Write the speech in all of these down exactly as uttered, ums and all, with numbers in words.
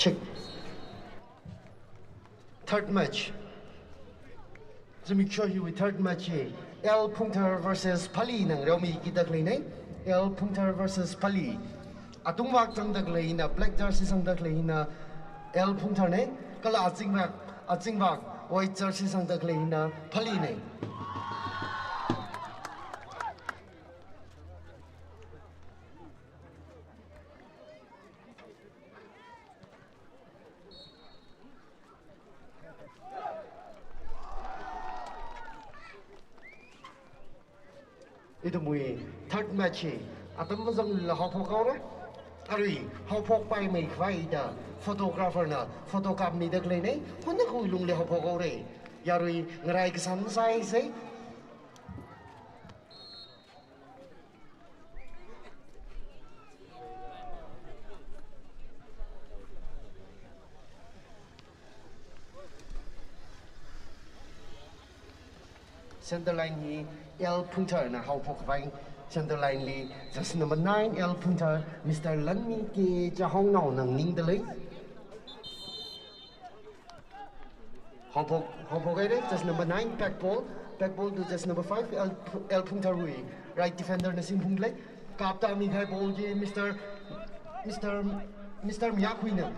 Check. Third match. Zimiksho hiwui third match hi L Phungthar versus Phali na ngareomiki dakhaleina. L Phungthar versus Phali. Atungvak zangdakhalei hina, black jersey sangdakhalei hina L Phungthar na. Kala azingvak, azingvak white jersey sangdakhalei hina Phali na. Ithumwui third match hi atam mazanglila haophok haora. Arui haophokpaimei khavai da photographer na photo kapmida khaleina. Hunakhui lungli haophok haora. Yarui ngarai kasān sāsa. Center line hi L Phungthar na haophok khavai. Center line li jersey number nine L Phungthar, Mister Lanmi K Chahongnao na nganingdalei. Haophok, haophok haira, jersey number nine, back ball, back ball to jersey number five, L, L Phungtharwui right defender na singphungdalei. Kaptāmi kahai ball chi Mister, Mister, Mister Miyakhui na.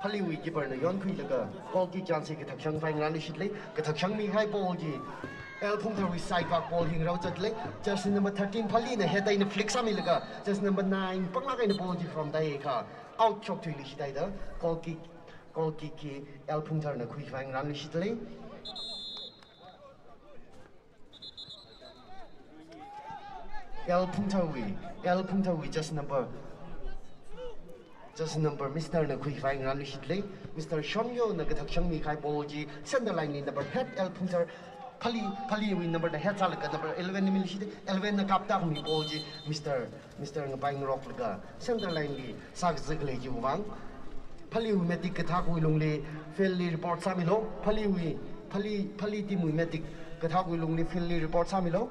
Phaliwui keeper na yonkhuilaga goal kick chance hi kathakshang khavai ngarānluishitlei. Kathakshangmi kahai ball chi L Phungtharwui side vak ball hi ngarao zatlei. Jersey number thirteen Phali na head eina flick sāmilaga jersey number nine panglāk eina ball chi from dai kha out shokthuiluishithaida goal kick, goal kick hi L Phungthar na khui khavai ngarānluishitlei. L Phungtharwui, L Phungtharwui jersey number, jersey number Mister na khui khavai ngarānluishitlei. Mister Shonyo na kathakshangmi kahai ball chi center line li number head L Phungthar, Phali, Phaliwui number na head sālaga number eleven na miluishit, eleven na kaptāmi ball chi Mister Mister Ngapaingaroklaga center line li sākazā khalei chiwui vang. Phaliwui medic kathākhui lungli field li report sāmilu. Phaliwui, Phali, Phali team wui medic kathākhui lungli field li report sāmilu.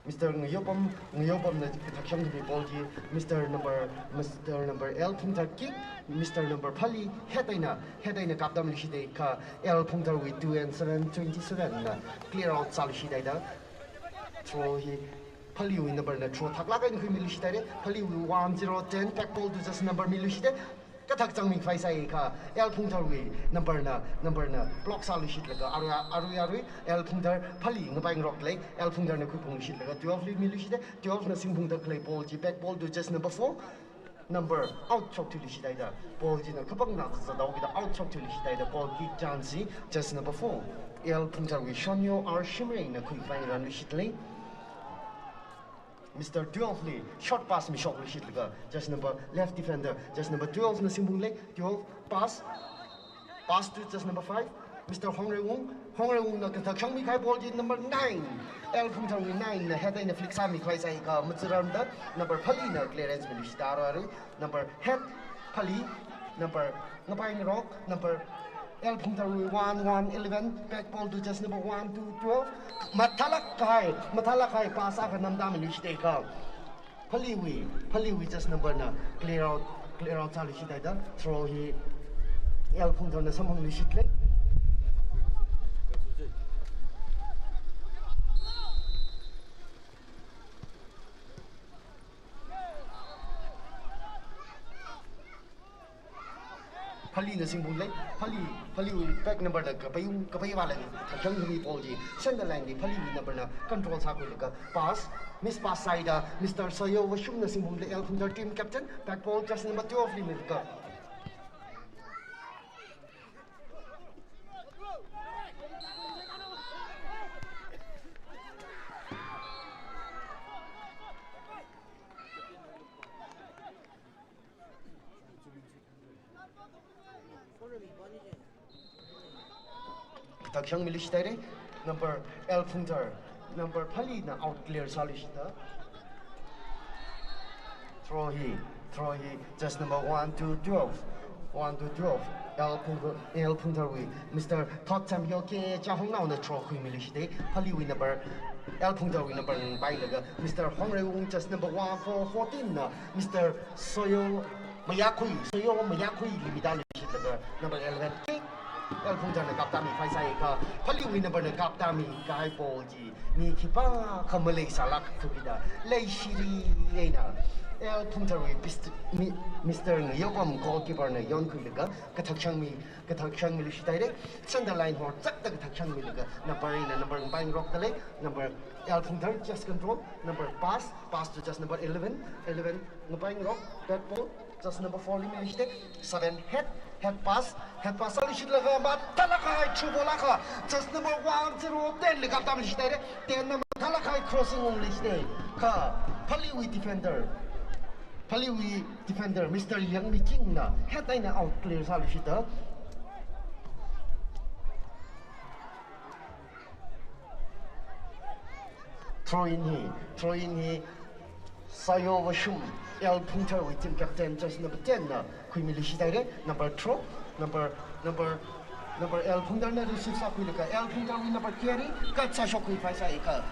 Mister Ngayopam, Ngayopam na kathakshangmi ball chi, Mister number, Mister number L Phungthar kick, Mister number Phali head eina, head eina kaptāmiluishithaikha L Phungtharwui two and seven, twenty-seven na clear out sāluishithaida. Throw hi Phaliwui number na throw thaklāk eina khuimiluishithaira. Phaliwui one zero ten back ball to jersey number miluishithai. Kathak zangmi khavai sāikha L Phungtharwui number na, number na block sāluishitlaga arui, arui, arui L Phungthar Phali Ngapaingaroklei, L Phungthar na khuiphungluishitlaga twelve li miluishithai, twelve na singphungda khalei ball chi back ball to jersey number four, number out shokthuiluishithaida ball china kapangna zazadao kida out shokthuiluishithaida goal kick chance hi jersey number four, L Phungtharwui Shonyo R Shimray na khui khavai ngarānluishitlei. Mister Twelve li short pass mishokluishitlaga jersey number left defender, jersey number twelve na singphunglei, twelve pass, pass to jersey number five, Mister Hongreung, Hongreung na kathakshangmi kahai ball chi number nine, L Phungtharwui nine na head eina flick sāmi khavai sāikha matsararmada number Phali na clearance miluishithaira. Number head Phali, number Ngapaingarok, number L Phungtharwui one, one, eleven, back ball to jersey number one, two, twelve. Mathālāk kahai, mathālāk kahai pass akha namda miluishithaikha Phaliwui, Phaliwui jersey number na clear out, clear out sāluishithaida throw hi L Phungthar na samphangluishitlei. Phalina Singphung lei, Phali, Phaliwui back number na kapai, kapai vāla ni, thakshang humi ball chi, center line li Phaliwui number na control sākhuilaga pass, miss pass sāhaida, Mister Soyo Vashumna Singphung lei, L Phungthar team captain, back ball, just number twelve li milaga. Thakshang miluishit haira, number L Phungthar, number Phalina out clear sāluishita. Throw hi, throw hi, just number one to twelve, one to twelve, L Phungthar, L Phungtharwui, Mister Thotchamyo K Chahongnaona throw khuimiluishit haira, Phaliwui number, L Phungtharwui number pailaga, Mister Hongreiwung, just number one four fourteen na, Mister Soyo Mayakhui, Soyo Mayakhuili midāluishitlaga, number eleven kick, L Phungtharna kaptāmi phai sāi kha, Phaliwui number na kaptāmi kahai ball chi, mi khipākha maleisālāk thukida, leishiri eina, L Phungtharwui pist-, mi-, Mister Ngayopam goalkeeper na yonkhuilaga, kathakshang mi, kathakshang miluishit haira, center line horzakta kathakshang milaga, number eight na number ngapaingarokta lei, number L Phungthar, just control, number pass, pass to just number eleven, eleven ngapaingarok, back ball, just number four li miluishit haira, seven head, head pass, head pass sāluishitlaga mathālāk kahai through ball akha, just number one zero ten li kaptāmiluishit haira, ten na mathālāk kahai crossing ungluishit haira, kha Phaliwui defender, Phaliwui defender Mister Yangmichingna head eina out clear sāluishita. Throw in hi, throw in hi, Sayo Vashum, L Phungtharwui team captain, just number ten na khuimiluishit haira, number throw, number, number, number L Phungtharna receive sākhuilaga, L Phungtharwui number carry, cut sāshokkhui phai sāi kha.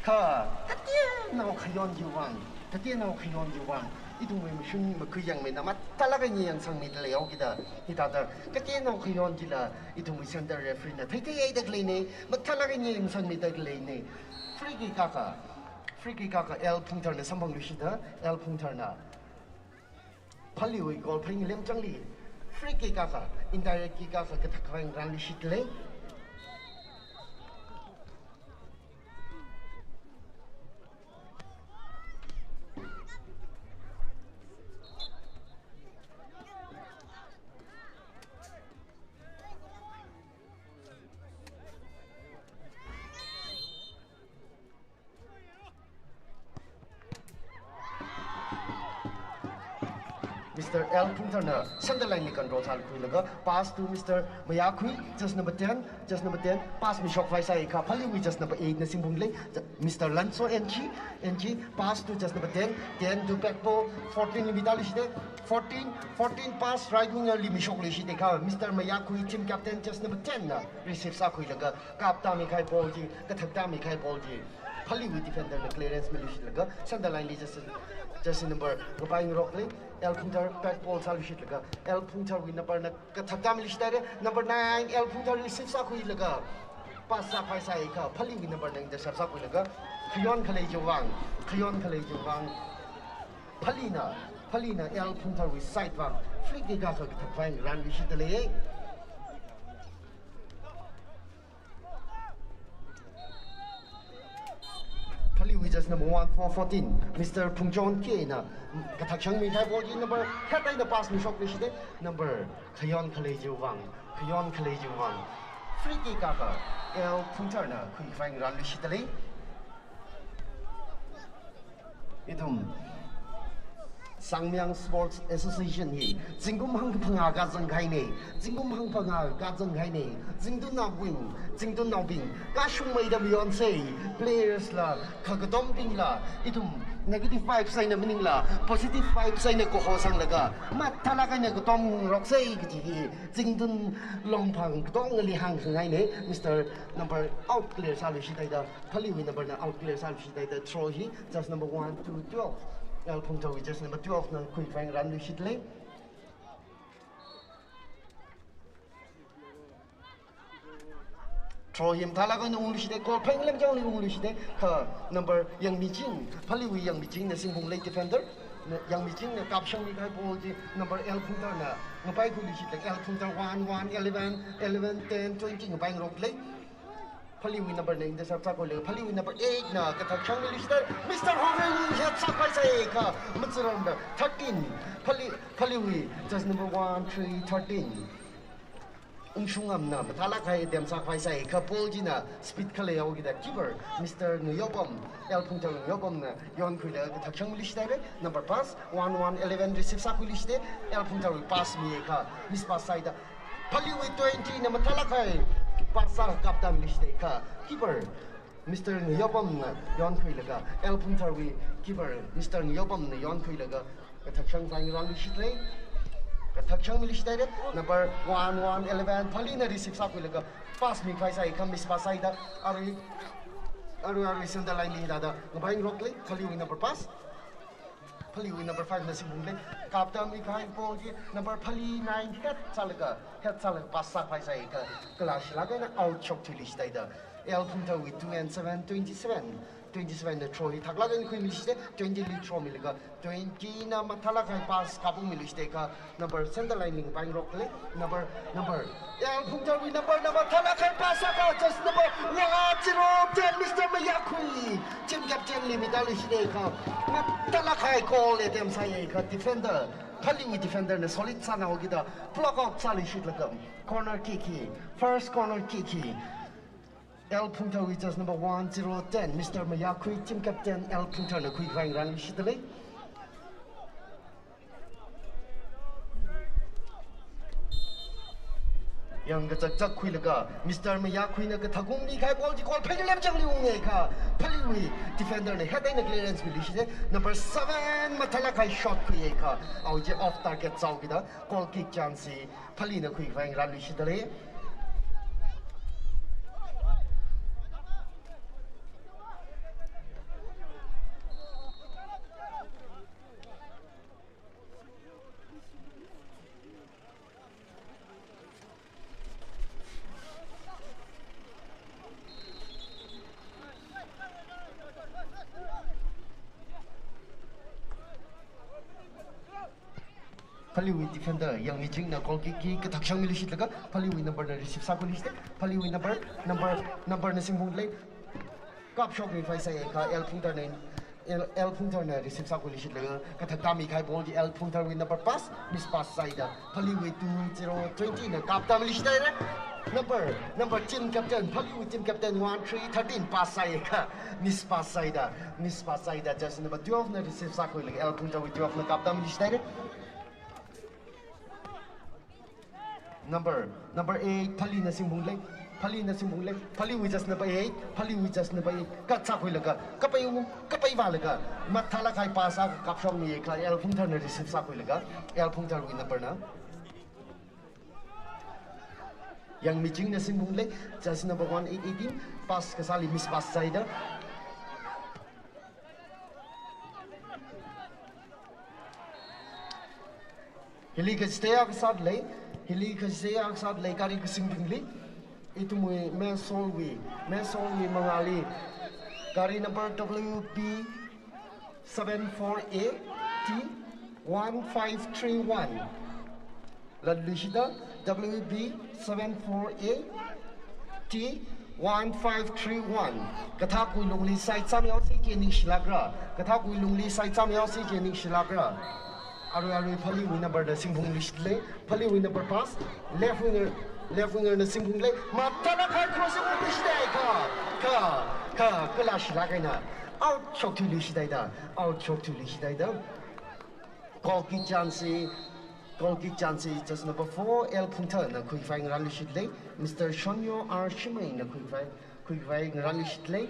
Kha, kateonao khayon chiwuivang, kateonao khayon chiwuivang, ithumwui mashun makhuiyangmeina mathālāk eina yangsangmida leihaokida, hithāda, kateonao khayon chila, ithumwui center referee na theitheihaida khaleina, mathālāk eina yangsangmida khaleina. Free kick akha, free kick akha L Phungtharna samphangluishita, L Phungtharna Phaliwui goal phaning lemchangli free kick akha, indirect kick akha kathak khavai ngarānluishit lei. Mister L Phungtharna center line li control sākhuilaga, pass to Mister Mayakhui, just number ten, just number ten, pass mishok phai sāi kha, Phaliwui just number eight na Singphung lei, Mister Lanso N G, N G, pass to just number ten, ten to back ball, fourteen li midāluishit haira, fourteen, fourteen pass right winger li mishokluishit haira kha, Mister Mayakhui team captain just number ten na receive sākhuilaga, kaptāmi kahai ball chi, kathaktāmi kahai ball chi, Phaliwui defender na clearance miluishitlaga, center line li just, just number ngapaingarok lei, L Phungthar back ball sāluishitlaga, L Phungtharwui number na kathaktāmiluishit haira, number nine, L Phungthar receive sākhuilaga, pass sāphai sāi kha, Phaliwui number na intercept sākhuilaga, khayon khalei chiwuivang, khayon khalei chiwuivang, Phalina, Phalina L Phungtharwui side vang free kick akha kathak khavai ngarānluishitda lei. Phaliwui just number one four fourteen, Mister Phungchon K na kathakshangmi kahai ball chi number thirty eina pass mishokluishit haira, number khayon khalei chiwuivang, khayon khalei chiwuivang, free kick akha L Phungtharna khui khavai ngarānluishitda lei. Ithum Sangmyang Sports Association hi zingkum hangphangā kazang kahaina, zingkum hangphangā kazang kahaina, zingtunnao wing, zingtunnaobing, kashungmeida mayonsei, players la, khakatombingla, ithum negative vibes eina maningla, positive vibes eina kahosanglaga, mathālāk eina katomroksei kaji hi, zingtun longphang katongali hāngkhangaina, Mister Number out clear sāluishit haida, Phaliwui number na out clear sāluishit haida, throw hi, just number one to twelve. L Phungtharwui just number twelve na khui khavai ngarānluishit lei. Throw hi mathālāk eina ungluishit haida, goal phaning lemchangli ungluishit haida, kha number Yangmiching, Phaliwui Yangmiching na Singphung lei defender. Yangmichingna kapshangmi kahai ball chi number L Phungtharna ngapaikhuiluishitda, L Phungthar one, one, eleven, eleven, ten, twenty ngapaingarokli. Phalliwui number na intercept sākhuilaga, Phalliwui number eight na kathak shangmiluishitda, Mister Hongreiwui head sākhuisai kha, matsaranda, thirteen. Phalli, Phalliwui, just number one, three, thirteen. Ungshungngamna mathālāk kahai attempt sākhuisai kha, ball china speed khalei haokida, keeper Mister Ngayopam, L Phungthar Ngayopamna yonkhuilaga kathak shangmiluishithaira. Number pass, one, one, eleven receive sākhuiluishitda, L Phungtharwui pass mi kha, miss pass sāhaida, Phalliwui twenty na mathālāk kahai pass sākaptāmiluishitda kha, keeper Mister Ngayopamna yonkhuilaga, L Phungtharwui keeper Mister Ngayopamna yonkhuilaga kathak shangkhavai ngarānluishitlei. Kathak shangmiluishithaira. Number one, one, eleven, Phallina receive sākhuilaga pass mikhuisai kha, miss pass sāhaida, arui, arui, arui center line li hithāda ngapaingaroklei, Phalliwui number pass. Phalliwui number five na singphunglei. Kaptāmi kahai ball chi number Phalli nine head sālaga, head sālaga pass sākhuisai kha, kala shilāk eina out shokthuiluishithaida, L Phungtharwui two and seven, twenty-seven. Twenty-seven na throw hi thaklāk eina khuimiluishitda, twenty li throw milaga, twenty na mathālāk kahai pass kapungmiluishitda kha, number center line li ngapaingaroklei, number, number L Phungtharwui number na mathālāk kahai pass sākha, just number one zero ten, Mister Mayakhui, team captain li mitāluishitda kha, mathālāk kahai goal attempt sāya kha, defender, Phalliwui defender na solid sāna haokida block out sāluishitlaga, corner kick hi, first corner kick hi L Phungtharwui just number one zero ten, Mister Mayakhui, team captain L Phungtharna khuikhavai ngarānluishitlei. Yangkachakchak khuilaga, Mister Mayakhuina kathak ungmi kahai ball chi goal phei ngalem changli unga kha, Phalliwui defender na head eina clearance miluishitda, number seven mathālāk kahai shot khuiya kha, awui chi off target sāhaokida, goal kick chance hi Phallina khuikhavai ngarānluishitlei. Phalliwui defender Yangmichingna goal kick hi kathak shangmiluishitlaga, Phalliwui number na receive sākhuiluishitda, Phalliwui number, number, number na singphunglei. Kapshokmi khuisai kha, L Phungtharna, L, L Phungtharna receive sākhuiluishitlaga, kathak tāmi kahai ball chi L Phungtharwui number pass, miss pass sāhaida, Phalliwui two zero twenty na kaptāmiluishithaira. Number, number team captain, Phalliwui team captain one three thirteen pass sāya kha, miss pass sāhaida, miss pass sāhaida, just number twelve na receive sākhuilaga, L Phungtharwui twelve na kaptāmiluishithaira. Number, number eight, Phallina singphunglei, Phallina singphunglei, Phalliwui just number eight, Phalliwui just number eight, cut sākhuilaga, kapai ung, kapai vālaga, mathālāk kahai pass akha kapshokmiya kha, L Phungtharna receive sākhuilaga, L Phungtharwui number na. Yangmichingna singphunglei, just number one eight eighteen, pass kasāli miss pass sāhaida. Hili kachithei akha sālei, hili kachithei akha sālei, gari kasing bingli. Ithumwui Mesolwui, Mesolwui mangāli, gari number W B seven four A T one five three one. Latluishitda, W B seven four A T one five three one. Kathākwui lungli sai cham yaosi chi ningshilākra. Kathākwui lungli sai cham yaosi chi ningshilākra. Arui arui Phalliwui number na singphungluishitlei. Phalliwui number pass. Left winger, left winger na singphunglei. Mathālāk kahai cross ungluishitda kha, kha, kha, kala shilāk eina out shokthuiluishithaida. Out shokthuiluishithaida. Goal kick chance, goal kick chance, just number four, L Phungtharna khuikhavai ngarānluishitlei, Mister Shonyo R Shimeina khuikhavai, khuikhavai ngarānluishitlei.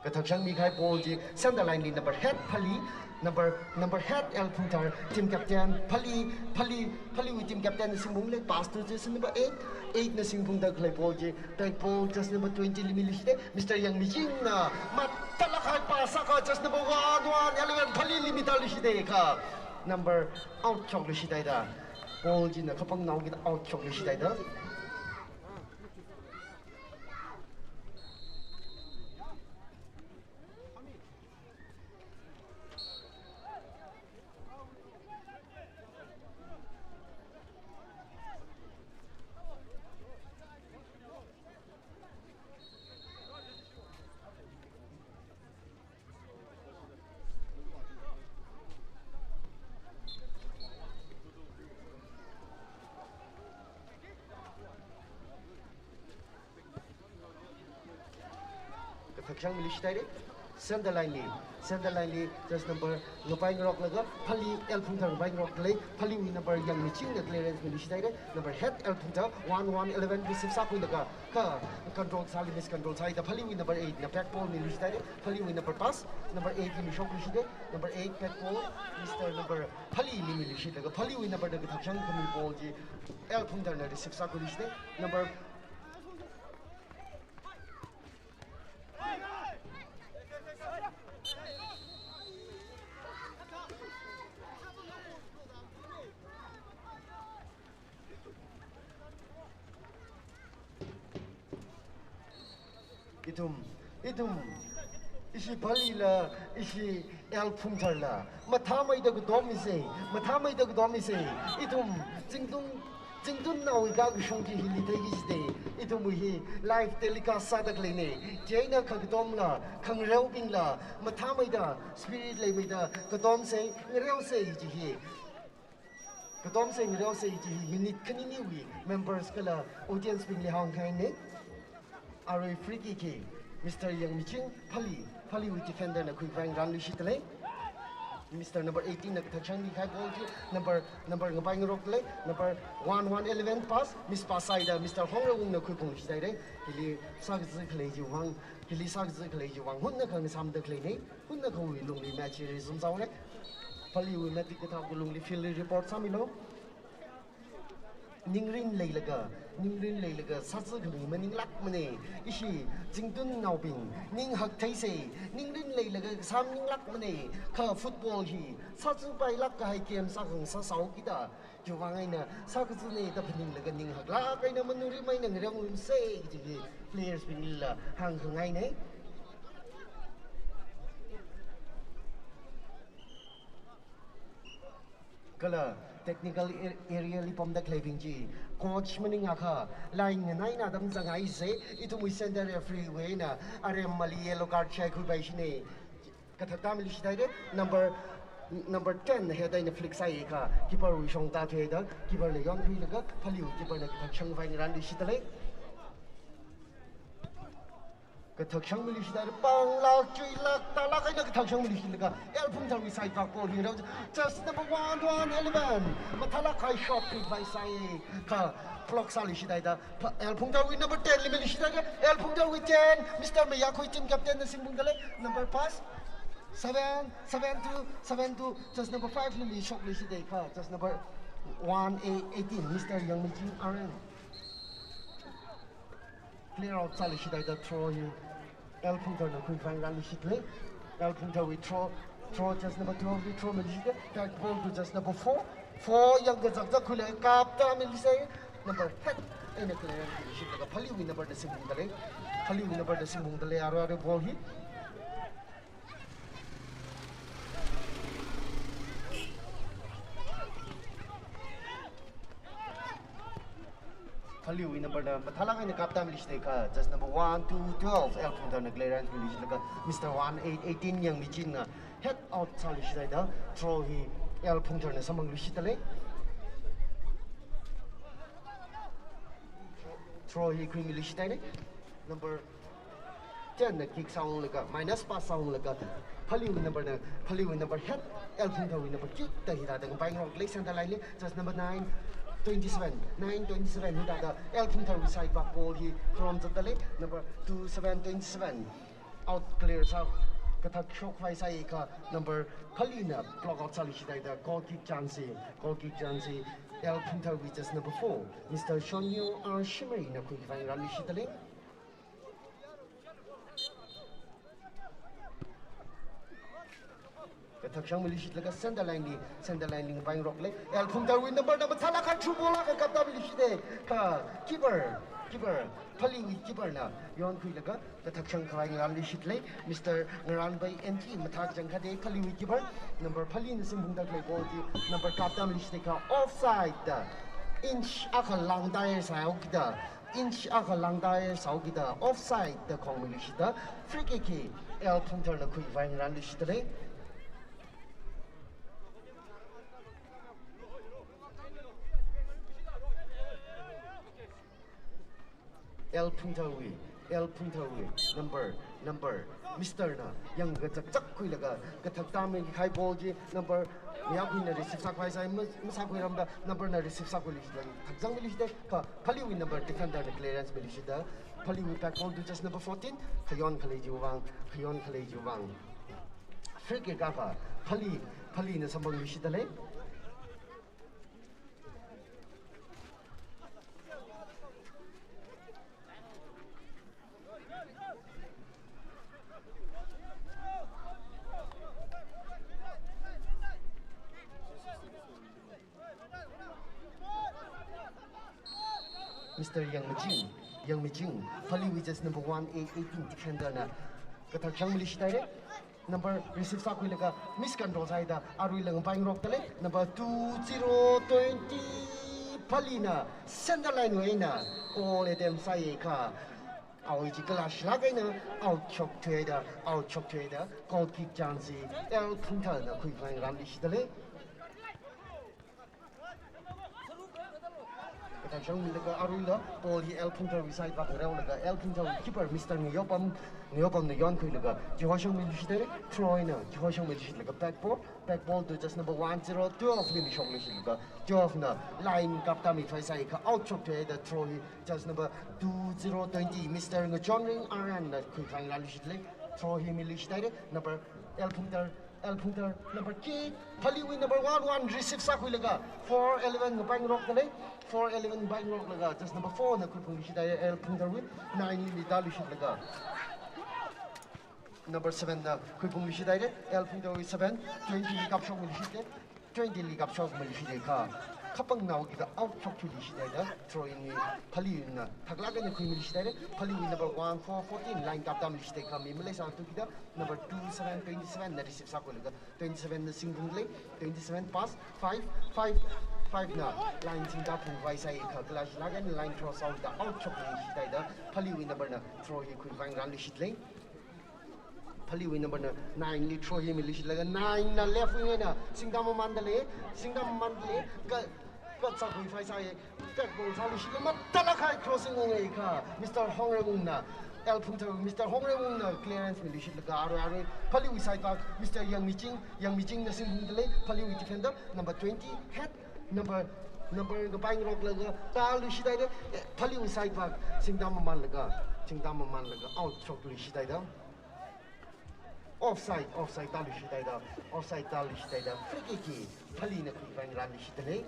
Kathak shangmi kahai ball chi center line li number eight Phalli, number, number eight L Phungthar, team captain, Phalli, Phalli, Phalliwui team captain na singphunglei, pass to jersey number eight, eight na singphungda khalei ball chi, back ball jersey number twenty li miluishitda, Mister Yangmichingna mathālāk kahai pass sākha jersey number one, one, eleven, Phallili mitāluishitda kha, number out shokluishithaida, ball china kapangnaokida out shokluishithaida. Thakshang miluishit haira. Center line li, center line li, just number ngapai ngaroklaga, Phalli L Phungthar ngapai ngarokdalei, Phalliwui number Yangmichingna clearance miluishit haira. Number head L Phungthar, one one eleven receive sākhuilaga, kha control sāli, miscontrol sāhaida, Phalliwui number eight na back ball miluishit haira. Phalliwui number pass, number eight li mishokluishit haira. Number eight back ball, Mister number Phalli li miluishitlaga, Phalliwui number na kathakshang khami ball chi L Phungtharna receive sākhuiluishit haira. Number Ithum, ithum, ishi Phallila, ishi L Phungtharla, mathāmeida katom misa, mathāmeida katom misa, ithum, Zingtun, Zingtunnaowui kakashung chi hili theiki jida, ithumwui hi live telecast sāda khaleina, chieina kha katomla, khangareobingla, mathāmeida, spirit leimeida, katomsa, ngareosa chi hi. Katomsa ngareosa chi hi unit khaniniwui members kala audience bingli hāngkahaina. Arui free kick hi Mister Yangmiching Phalli, Phalliwui defender na khuikhavai ngarānluishitdalei. Mister number eighteen na kathakshang mikahai ball chi number, number ngapai ngarokdalei, number one one eleven pass, miss pass sāhaida Mister Hongrawungna khuiphungluishit haira. Hili sākazi khalei chiwui vang, hili sākazi khalei chiwui vang hunna khangasāmda khaleina. Hunna khawui lungli match hi resume sāhaora. Phalliwui matik kathāwui lungli field report sāmilu. Ningrin leilaga, ningrin leilaga sāzi khami maninglākmana. Ishi Zingtunnaobing, ninghak theisa, ningrin leilaga sāmaninglākmana. Kha football hi sāzipailāk kahai game sākhangasak sāhaokida, chiwui vang eina sākazina da phaninglaga ninghaklāk eina manurim eina ngareongarumsa kaji hi players binglila hāngkhangaina. Kala technical ar-, area li pamda khaleibing chi coach maningakha line nganai eina atam zanghaisa, ithumwui center referee wui eina arem mali yellow card shaikhuipaishina. Kathakta miluishit haira, number, number ten na head eina flick sāhaiakha, keeper wui shongta thuihaida, keeper na yonkhuilaga, Phalliwui keeper na kathakshang khavai ngarānluishitdalei. Kathakshang miluishit haira, panglāk, chuilāk, tālāk eina kathakshang miluishitlaga, L Phungtharwui side vak ball hi rao, just number one one eleven, mathālāk kahai shot khuikhavai sāhaiakha, block sāluishit haida, Pha-, L Phungtharwui number ten li miluishit haira, L Phungtharwui ten, Mister Mayakhui team captain na singphungdalei, number pass, seven, seven two, seven two, just number five li mishokluishit haikha, just number one eighteen, Mister Yangmiching Aren. Clear out sāluishit haida throw hi L Phungtharna khuikhavai ngarānluishitdalei. L Phungtharwui throw, throw just number twelve li throw miluishit, back ball to just number four. Four yangkazak zakkhuilaga kapta miluisa. Number head eina clearance miluishitlaga Phalliwui number na singphungdalei. Phalliwui number na singphungdalei, arui arui ball hi. Phalliwui number na mathālāk eina kapta miluishit haikha, just number one two twelve, L Phungtharna clearance miluishitlaga, Mister one eight eighteen Yangmichingna head out sāluishit haida, throw hi L Phungtharna samphangluishitdalei. Throw hi khuimiluishit haina. Number ten na kick sāunglaga, minus pass sāunglaga, Phalliwui number na, Phalliwui number head, L Phungtharwui number kick da hithāda ngapai ngarokdalei center line li, just number nine twenty-seven, nine twenty-seven hithāda L Phungtharwui side vak ball hi kharom zatdalei, number two seven twenty-seven. Out clear sā, kathak shokkhavai sāhaiakha, number Phallina block out sāluishit haida, goal kick chance hi, goal kick chance hi, L Phungtharwui just number four, Mister Shonyo R Shimrayna khuikhavai ngarānluishitdalei. Kathakshang miluishitlaga center line li, center line li ngapai ngarokdalei. L Phungtharwui number na mathālāk eina through ball akha kapta miluishit haikha, keeper, keeper, Phalliwui keeper na yonkhuilaga kathakshang khavai ngarānluishitdalei. Mister Ngaranbai N T mathā kachangkhat da Phalliwui keeper. Number Phallina singphungda khalei ball chi number kapta miluishit haikha, offside da inch akha lāngda sāhaokida, inch akha lāngda sāhaokida offside da khongmiluishitda, free kick hi L Phungtharna khuikhavai ngarānluishitdalei. L Phungtharwui L Phungtharwui number, number, Mister na yangkazakzak khuilaga kathak tāmikahai ball chi number, Mayakhuina receive sākhavai sāi, ma-, masākhuiramda number na receive sākhuiluishitda thakzangmiluishita, kha Phaleewui number defender na clearance miluishita, Phaleewui back ball to just number fourteen, khayon khalei chiwui vang, khayon khalei chiwui vang. Free kick akha, Phalee, Phaleena samphangluishita lei. Mister Yangmiching, Yangmiching, Phaleewui just number one A eighteen defender na kathak shangmiluishita lei. Number receive sākhuilaga miscontrol sāhaida aruila ngapaingarokta lei. Number two zero twenty, Phaleena center line wui eina goal attempt sāi kha, awui chi kalashilāk eina out shokthuida, out shokthuida goal kick chance hi L Phungthar na khuikhavai ngarānluishita lei. Kathak shangmilaga aruila ball hi L Phungtharwui side vak ngareolaga L Phungtharwui keeper Mister Ngayopam, Ngayopam na yonkhuilaga kihoi shangmiluishita lei, throw eina kihoi shangmiluishitlaga back ball, back ball to just number one zero twelve li mishokluishitlaga twelve na line kap tāmikhavai sāi kha out shokthuida throw hi just number two zero twenty Mister Ngachonring Aran na khuikhavai ngarānluishita lei, throw hi miluishita lei, number L Phungthar, L Phungthar, number kick, Phaleewui number one one receive sākhuilaga four eleven ngapaingarokta lei, four eleven ngapaingaroklaga just number four na khuiphungluishita lei, L Phungtharwui nine li tāluishitlaga number seven na khuiphungluishita lei, L Phungtharwui seven, twenty li kapshokmiluishita lei, twenty li kapshokmiluishita lei kha, khapang nao kida out shokthuiluishita lei da, throw in hi Phaleena thaklāk eina khuimiluishita lei, Phaleewui number one four fourteen line kap tāmiluishita lei kha, mi maleisāthu kida, number two seven twenty seven na receive sākhuilaga twenty seven na singphungda lei, twenty seven pass five, five, five na line singtāphungkhavai sāi kha, kalashilāk eina line cross sāhaoda out shokluishita lei da, Phaleewui number na throw hi khuikhavai ngarānluishita lei. Phaleewui number na nine li throw hi miluishitlaga nine na left wing eina singtā mamanda lei, singtā mamanda lei, ka, kazak khuikhavai sāi, back ball sāluishitlaga mathālāk kahai crossing ungai kha, Mister Hongreiwung na, L Phungthar, Mister Hongreiwung na clearance miluishitlaga arui arui Phaleewui side vak Mister Yangmiching, Yangmiching na singphungda lei, Phaleewui defender number twenty head, number, number ngapaingaroklaga tāluishita lei, eh, Phaleewui side vak singtā mamanlaga, singtā mamanlaga out shokluishita lei da. Offside, offside tāluishita lei da, offside tāluishita lei da, free kick hi Phaleena khuikhavai ngarānluishita lei.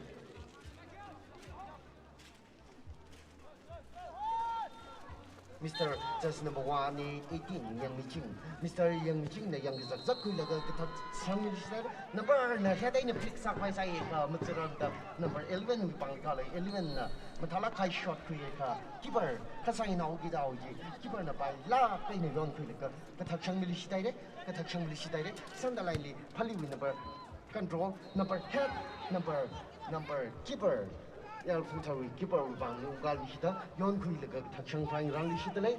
Mister just number one eighteen, Yangmiching. Mister Yangmiching na yangkazakzak khuilaga kathak shangmiluishita lei. Number na head eina flick sākhavai sāi kha, mathālākda number eleven wui pāng khalei, eleven na mathālāk kahai shot khui kha, keeper, kasānao kida awui chi, keeper na pailāk eina yonkhuilaga kathak shangmiluishita lei, kathak shangmiluishita lei, center line li Phaleewui number control, number head, number, number keeper, L Phungtharwui keeper wui pāngli ungkāluishita, yonkhuilaga kathak shangkhavai ngarānluishita lei.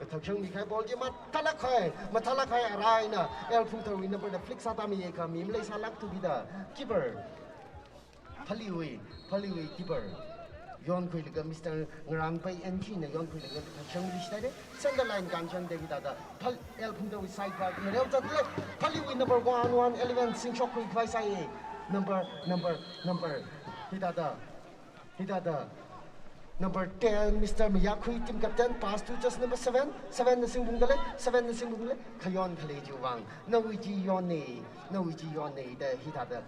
Kathak shangmikahai ball chi mathālāk kahai, mathālāk kahai arai eina L Phungtharwui number na flick sātāmi kha, mi maleisālākthu kida, keeper. Phaleewui, Phaleewui keeper. Yonkhuilaga Mister Ngarānpai N T na yonkhuilaga kathak shangmiluishita lei. Center line kānshangda hithāda Phal-, L Phungtharwui side vak ngareo zatda lei. Phaleewui number one one eleven singshok khuikhavai sāi. Number, number, number. Hithāda, hithāda. Number ten, Mister Mayakhui, team captain, pass to just number seven. Seven na singphungda lei, seven na singphungda lei. Khayon khalei chiwui vang. Nawui chi yonna, nawui chi yonna da hithāda.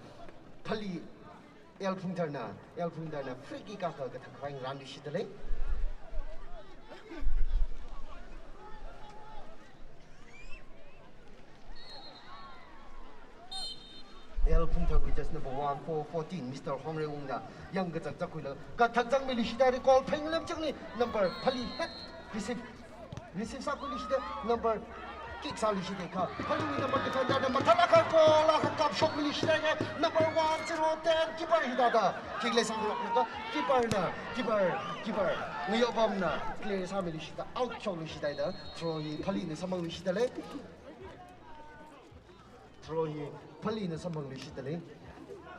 Phalee L Phungtharna, L Phungtharna free kick akha kathakkhavai ngarānluishitda lei. L Phungtharwui just number one four fourteen, Mister Hongreiwungna yangkazakzak khuilaga kathak zangmiluishitda lei, goal phenglam changli number Phalee hat receive. Receive sākhuiluishitda, number kick sāluishitda kha. Phaleewui number defender na mathālāk kahai ball akha kapshokmiluishitda kha. Number one zero ten keeper hithāda kick leisāngaroklaga keeper na, keeper, keeper Ngayopamna clear sāmiluishitda out shokluishitda, throw hi Phaleena samphangluishitda lei. Throw hi Phaleena samphangluishitda lei.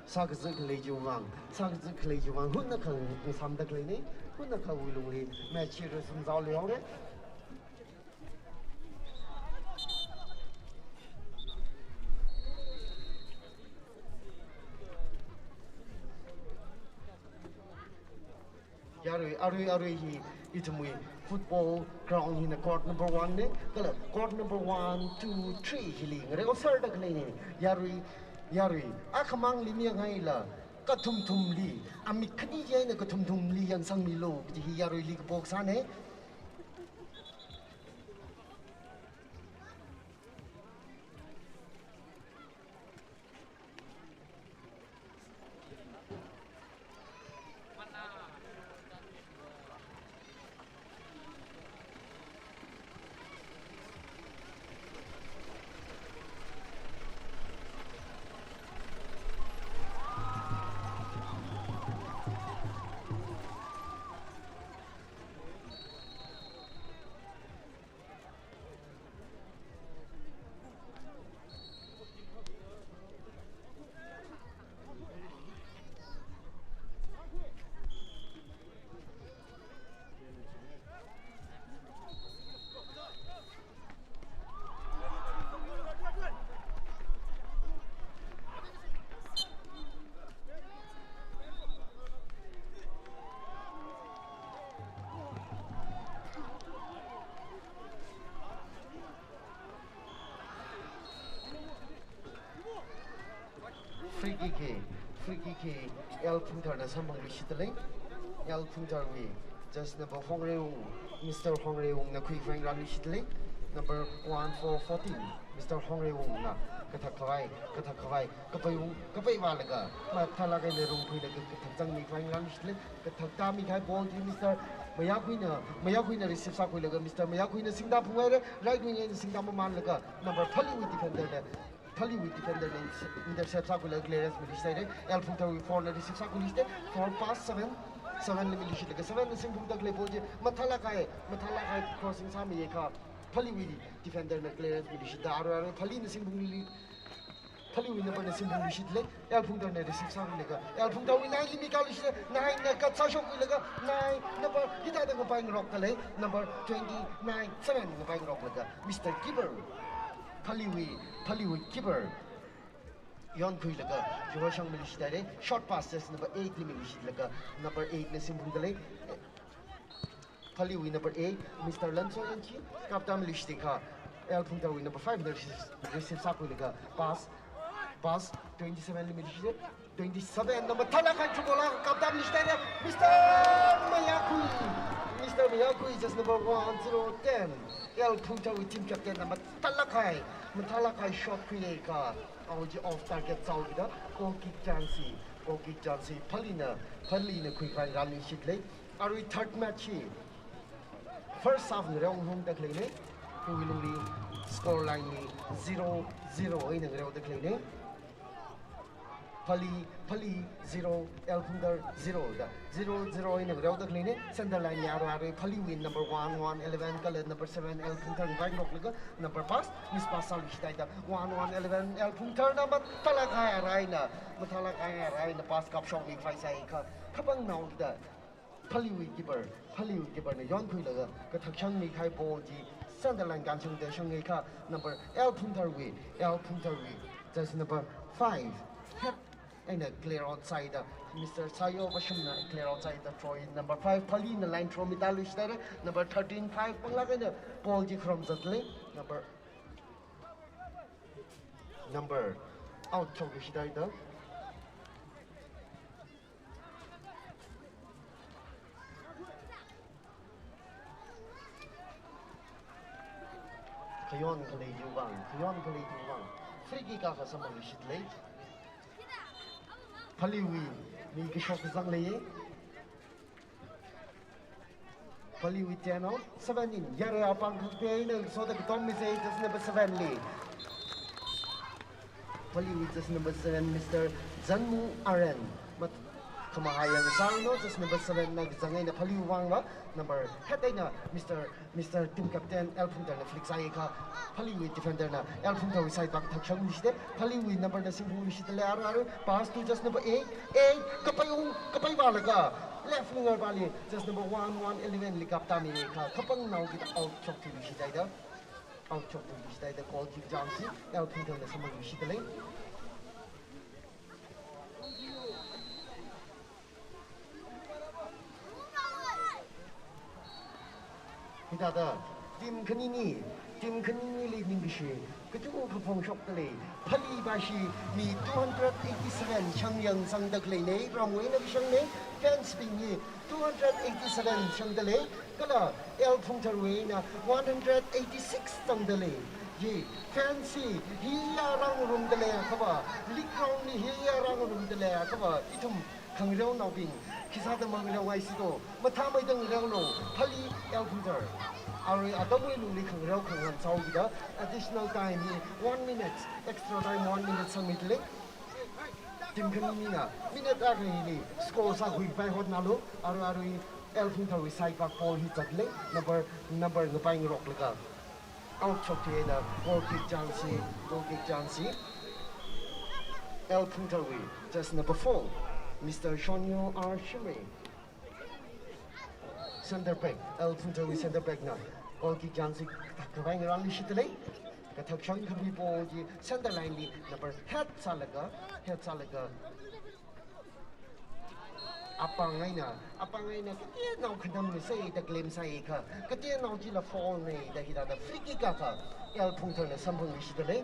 Sākazā khalei chiwui vang, sākazā khalei chiwui vang, hunakha ngasamda khaleina, hunakha wuilungli, match hi resume sāhaora. Yarui, arui, arui hi ithumwui football ground hina court number one na, kala court number one, two, three hili ngareoserda khaleina. Yarui, yarui, akhamangli miyangaila, kathumthumli, amik khani eina kathumthumli yangsangmilu, kaji hi yaruili kapo kasāna. Free kick hi, free kick hi, L Phungtharna samphangluishitdalei. L Phungtharwui jersey number Hongreiwung, Mister Hongreiwungna khuikhavai ngaranluishitdalei. Number one four fourteen, Mister Hongreiwungna kathak khavai, kathak khavai, kapaiwung, kapaivālaga, mathālāk eina rungkhuilaga kathak zangmikhavai ngaranluishitdalei. Kathak tāmikahai ball chi Mister Mayakhuina, Mayakhuina receive sākhuilaga Mister Mayakhuina singda phunghaira, right wing eina singda mamanlaga number Phaleewui defender na, Phaleewui defender na intercept sākhuilaga clearance miluishithaira. L Phungtharwui four na receive sākhuiluishita, four pass seven, seven li miluishitlaga seven na singphungda khalei ball chi mathālāk kahai, mathālāk kahai crossing sāmiakha Phaleewui defender na clearance miluishita, arui arui Phaleena singphungli, Phaleewui number na singphungluishitdalei, L Phungtharna receive sākhuilaga, L Phungtharwui nine li mikāluishita, nine na cut sāshokkhuilaga, nine number hithāda ngapaingarokdalei, number twenty-nine, seven ngapaingaroklaga, Mister Keeper, Phaleewui, Phaleewui keeper yonkhuilaga, zero shangmiluishithaira, short pass jersey number eight li miluishitlaga, number eight na singphungdalei. Phaleewui number eight, Mister Lansoyangchi, kaptāmiluishitakha, L Phungtharwui number five na receive, receive sākhuilaga, pass, pass, twenty-seven li miluishita, twenty-seven na mathālāk kahai through ball akha kaptāmiluishithaira, Mister Mayakhui, Mister Mayakhui, jersey number one zero ten, L Phungtharwui team captain na mathālāk kahai, mathālāk kahai shot khuiakha, awui chi off target sāhaokida, goal kick chance hi, goal kick chance hi, Phaleena, Phaleena khuikhavai ngaranluishitdalei. Arui third match hi first half ngareohungda khaleina, khuiwui lungli score line hi zero zero eina ngareoda khaleina. Phalee, Phalee zero, L Phungthar zero da, zero zero eina ngareoda khaleina. Center line li arui arui Phaleewui number one, one, eleven kala number seven L Phungthar ngapaingaroklaga, number pass, miss pass sāluishithaida, one, one, eleven L Phungtharna mathālāk kahai araina, mathālāk kahai araina pass kapshokmikhavai sāakha, khapangnao kida Phaleewui keeper, Phaleewui keeper na yonkhuilaga kathak shangmikahai ball chi center line kānshungda shangakha number L Phungtharwui, L Phungtharwui, jersey number five, head eina clear out sāhaida, Mister Sayo Vashumna clear out sāhaida throw in, number five Phaleena line throw mitāluishithaira, number thirteen five panglāk eina ball chi kharom zatlei, number, number out shokluishithaida. Khayon khalei chiwui vang, khayon khalei chiwui vang. Free kick akha samphangluishitdalei. Phaleewui mi kashok kazang leiya. Phaleewui ten out, seven in. Yarui apāng khakpe eina soda katom misai, jersey number seven li. Phaleewui jersey number seven, Mister Zanmu Aren. Mat-, Khamahai yang sāno, just number seven na kazang eina Phalee vangva, number eight eina Mister, Mister Team Captain L Phungthar na flick sāi kha, Phalee wui defender na L Phungthar wui side vak thakshang mishite, Phalee wui number na singphung mishite le, aru, aru, pass to just number eight, eight, kapai ung, kapai vālaga, left winger vali, just number one, one eleven li kapta mi kha, kapang nao kida out shokthui mishite da, out shokthui mishite da, goal kick chance hi L Phungthar na samphang mishite le. Hithāda, team khanini, team khanini li ningkashi, kachungkha phongshok dalei, Phalee bashi mi two hundred eighty-seven shang yang zangda khalei nei, ramwui eina kashang nei, fans bing hi two hundred eighty-seven shangda lei, kala L Phungthar wui eina one hundred eighty-six zangda lei. Hi, fans hi, hiya rāngarumda lei akhava, league ground li hiya rāngarumda lei akhava, ithum khangareonaobing, khisāda mangareongai sito, mathāmeida ngareolo, Phalee L Phungthar. Arui atamwui lungli khangareo khangahān sāo kida, additional time hi one minute, extra time one minute sangmida lei. Team khanina, minute akha hili score sākhuipai hotnalo, arui, arui L Phungthar wui side vak ball hi zatle, number, number ngapai ngaroklaga. Out shokthui eina, goal kick chance hi, goal kick chance hi. L Phungthar wui, just number four, Mister Shonyo R Shimray. Center back, L Phungthar wui center back na, goal kick chance hi, kathak kapai ngarān mishite lei. Kathak shang kami ball hi, center line li, number head sālaga, head sālaga. Apāng eina, apāng eina, kateonao khanam ni sai da claim sāi kha, kateonao chila foul nei da hithāda free kick akha, L Phungthar na samphang mishite lei.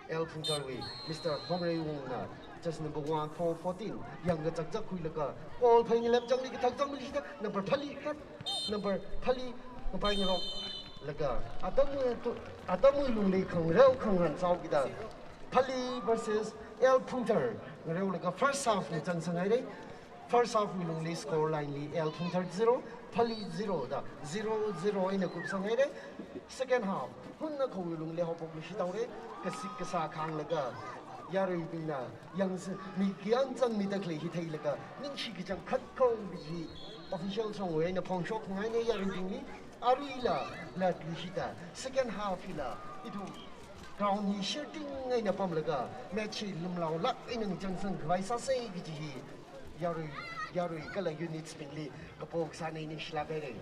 L Phungthar wui, Mister Hongreiwungna, just number one four fourteen, yang kachakchak khuilaga, goal phei ngalem changli kathak chang mishite, number Phalee khat, number Phalee, ngapai ngarok, laga, atamwui tu, atamwui lungli khangareo khangahān sāo kida, Phalee versus L Phungthar, ngareolaga first half na chang sāngai lei. First half wui lungli score line li L Phungthar zero, Phalee zero da, zero zero eina kupsang haire. Second half, hunna khawui lungli haophok luishit haore, kasik kasā khānglaga, yaruibingna, yangsa, mi kayākha zangmida khalei hi theilaga, ningshi kachangkhat kaji, official songwui eina phongshok ngaine yaruibingli, aruila, latluishita, second half hila, ithum, ground hi shirting eina pamlaga, match hi lumlaolāk eina ngachangsang khavai sāsei kaji hi, yarui, yarui kala units bingli kapo kasāna, ningshilāk haire.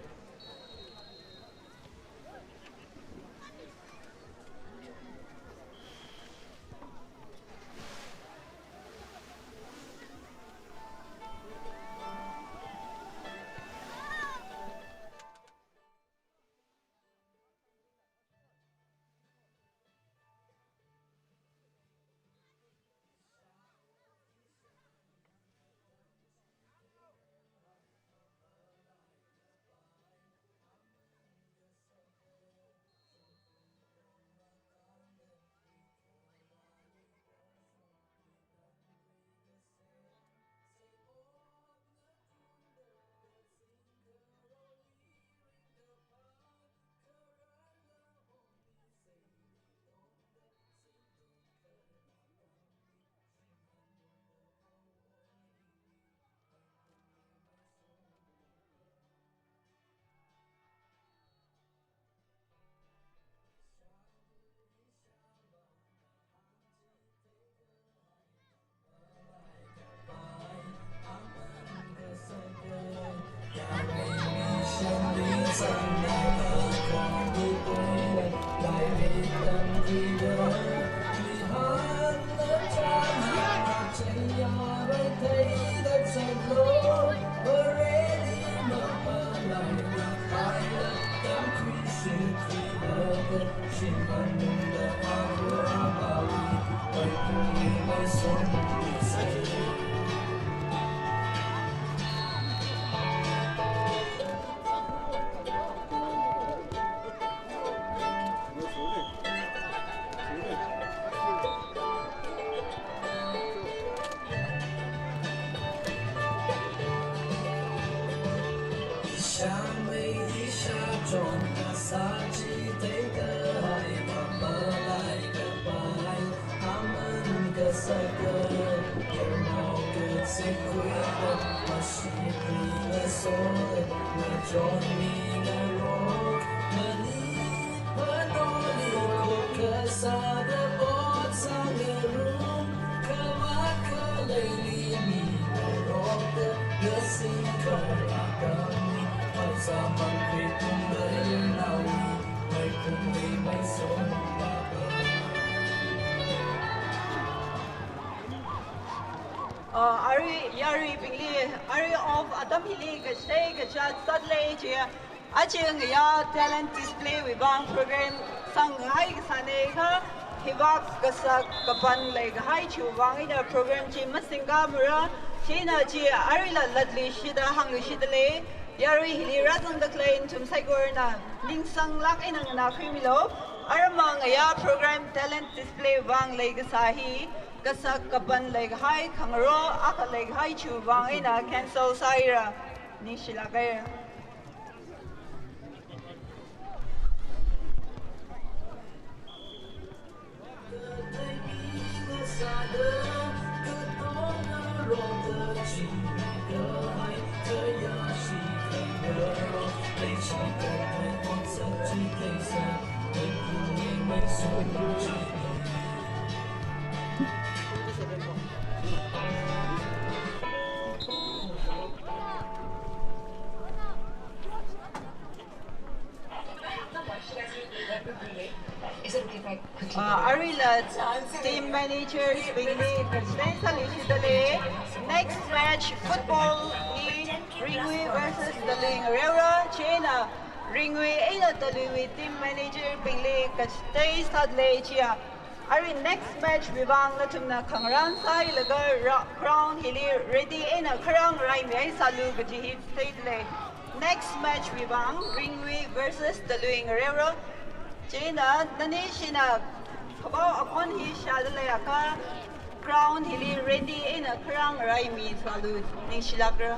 Uh, arui yaruibingli, arui off atam hili kachithei kachat sāda lei chi, aja ngayā talent display wui vang program sangkahai kasāna kha, hivāk kasak kapan leikahai chiwui vang eina program chi masingkāmara, chieina chi aruila latluishida hāngluishida lei, yarui hili rāzangda khalei nathum saikorana ningsanglāk eina nganākhuimilu, aramma ngayā program talent display vang leikasā hi, kasak kapan leikahai khangarok akha leikahai chiwui vang eina cancel sāhaira. Ningshilāk haira. Is it okay if I continue? Uh, aruila team manager bingli kachithei sāluishida lei. Next match football hi Ringui versus Talui ngareora, chieina Ringui eina Taluiwui team manager bingli kachithei sāda lei chiya. Arui next match wui vang nathumna khangarān sāhailaga ra-, ground hili ready eina kharā ngaraimihai sālu kaji hi theida lei. Next match wui vang Ringui versus Talui ngareora. Chieina nanishina khavao akhon hi shāda leiakha ground hili ready eina kharā ngaraimi sālu, ningshilākra.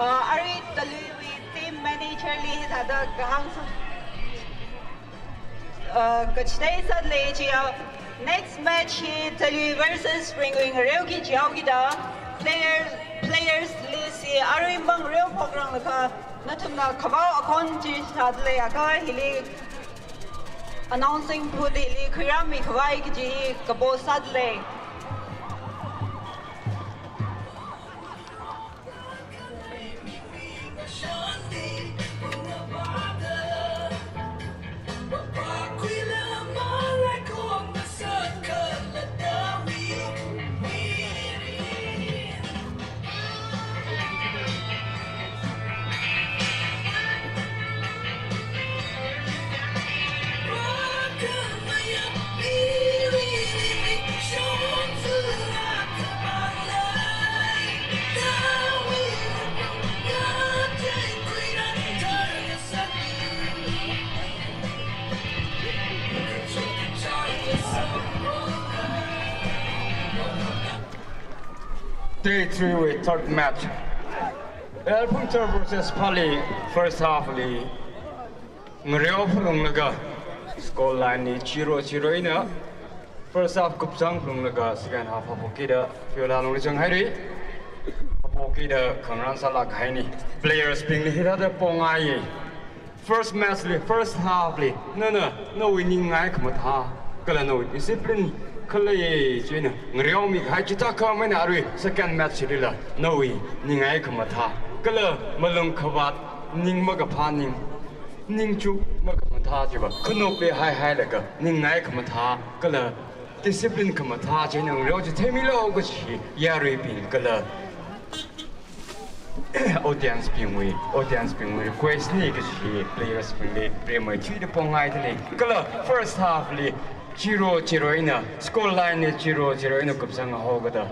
Uh, arui Taluiwui team manager li hithāda kahāng sā. Uh, kachithei sāda lei chiya, next match hi Talui versus Ringui ngareoki jihaokida, player, players list hi aruimang ngareophokranglaga, nathumna khavao akhon chi shāda leiakha hili announcing booth hili khuirāmikhavai kaji hi kapo sāda lei. Day three wui third match. L Phungthar versus Phali, first half li ngareo phalunglaga score line li zero zero eina first half kupsang phalunglaga second half haphokida field alungli zanghaira. Haphokida khangarān sālāk haina. Players bingli hithāda pongaiya. First match li, first half li, nana, nawui ningai khamathā, kala nawui discipline khalei china ngareomikahai chithākha maina arui second match lila, nawui ningai khamathā, kala malung khavāt, ning makaphā ning, ningchuk makhamathā chiva, khanupli haihailaga, ningai khamathā, kala discipline khamathā china ngareo chi theimilo kaji yaruibing kala audience bingwui, audience bingwui request na kaji players bingli rimeithuida pongaidalei. Kala first half li zero zero eina, score line li zero zero eina kupsang haokada,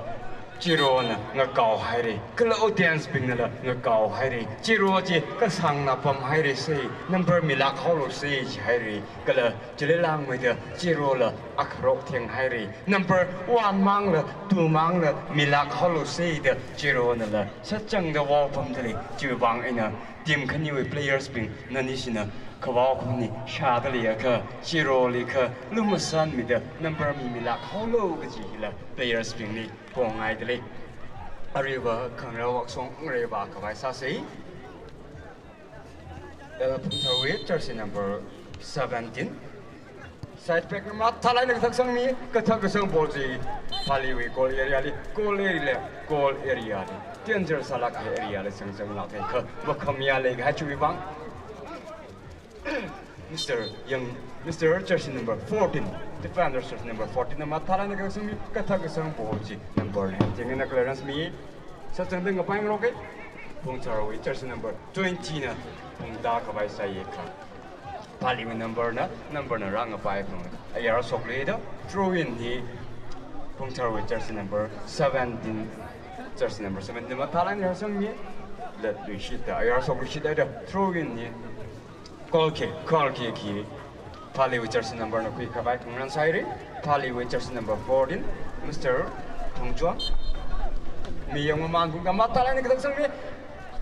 zero na ngakao haira. Kala audience bingnala ngakao haira. Zero chi kasāngna pamhaira sai, number milāk haolo sai jihaira. Kala chili langmeida zero la akharok thenghaira. Number one mangla, two mangla milāk haolo sai da zero nala sachangda vao pamdalei. Chiwuivang eina team khaniwui players bing nanishina khavao khani shādaleiakha, zero li kha lumashanmida number mi milāk haolo kaji hila players bingli pongaidalei. Aruiva khangareo akshong ngareivā khavai sāsei. L Phungtharwui jersey number seventeen. Side back na mathālāk eina kathaksangmi, kathak kasang ball chi Phaliwui goal area li, goal area li, goal area li, danger sālāk kahai area li zangzanglāka, kha makhamayā leikahai chiwuivang. Mister Yang, Mister jersey number fourteen, defender jersey number fourteen na mathālāk eina kathaksangmi, kathak kasang ball chi number nineteen na clearance mi. Sachangda ngapai ngaroka. Phungtharwui jersey number twenty na phungda khavai sāya kha, Phaliwui number na, number na rāngapai phung. Ayar shokluida, throw in hi Phungtharwui jersey number seventeen, jersey number seventeen mathālāk eina sangmi. Latluishitda, ayar shokluishitda, throw in hi goal kick, goal kick hi Phaliwui jersey number na khui khavai khangarān sāhaira. Phaliwui jersey number fourteen, Mister Thongchuang. Mi yang maman phungda mathālāk eina kathaksangmi.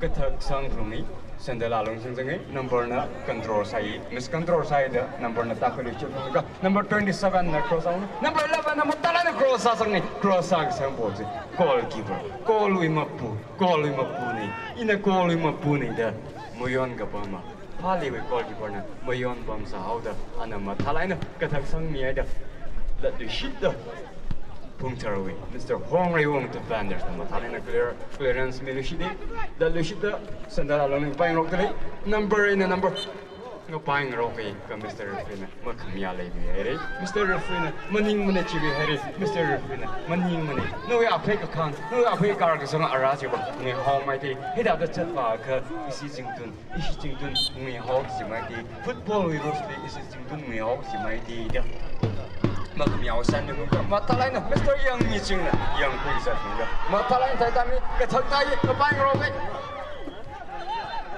Kathaksang phungmi, sandal alung zangzanga, number na control sāi, miscontrol sāida, number na takhaluishit phunglaga, number twenty-seven na cross out, number eleven na mathālāk eina cross sāsangna, cross sākasang ball chi goalkeeper, goal wui mapu, goal wui mapuna, ina goal wui mapuna da mayon kapama. Phaliwui goalkeeper na mayon pamsā haoda, ana mathālāk eina kathaksangmi haida, latluishitda Phungtharwui Mister Hongreiwong defenders na mathālāk eina clear, clearance miluishitda, latluishitda sandal alung ngapai ngarokdalei. Number eight na number ngapai ngaroka, kha Mister Referee na makhamayā leiluihaira. Mister Referee na maningmana chiluihaira. Mister Referee na maningmana. Nawui aphei kakhang, nawui aphei kar kasang ara chiva ngaihaomeida. Hithāda zatva kha ishi zingtun, ishi zingtun ngaihaosi maida. Football wui rules li ishi zingtun ngaihaosi maida da. Makhamayā san nungka mathālāk eina Mister Yang Miching na yang khuisā nungka mathālāk eina thaitami, kathaktai, ngapai ngaroka.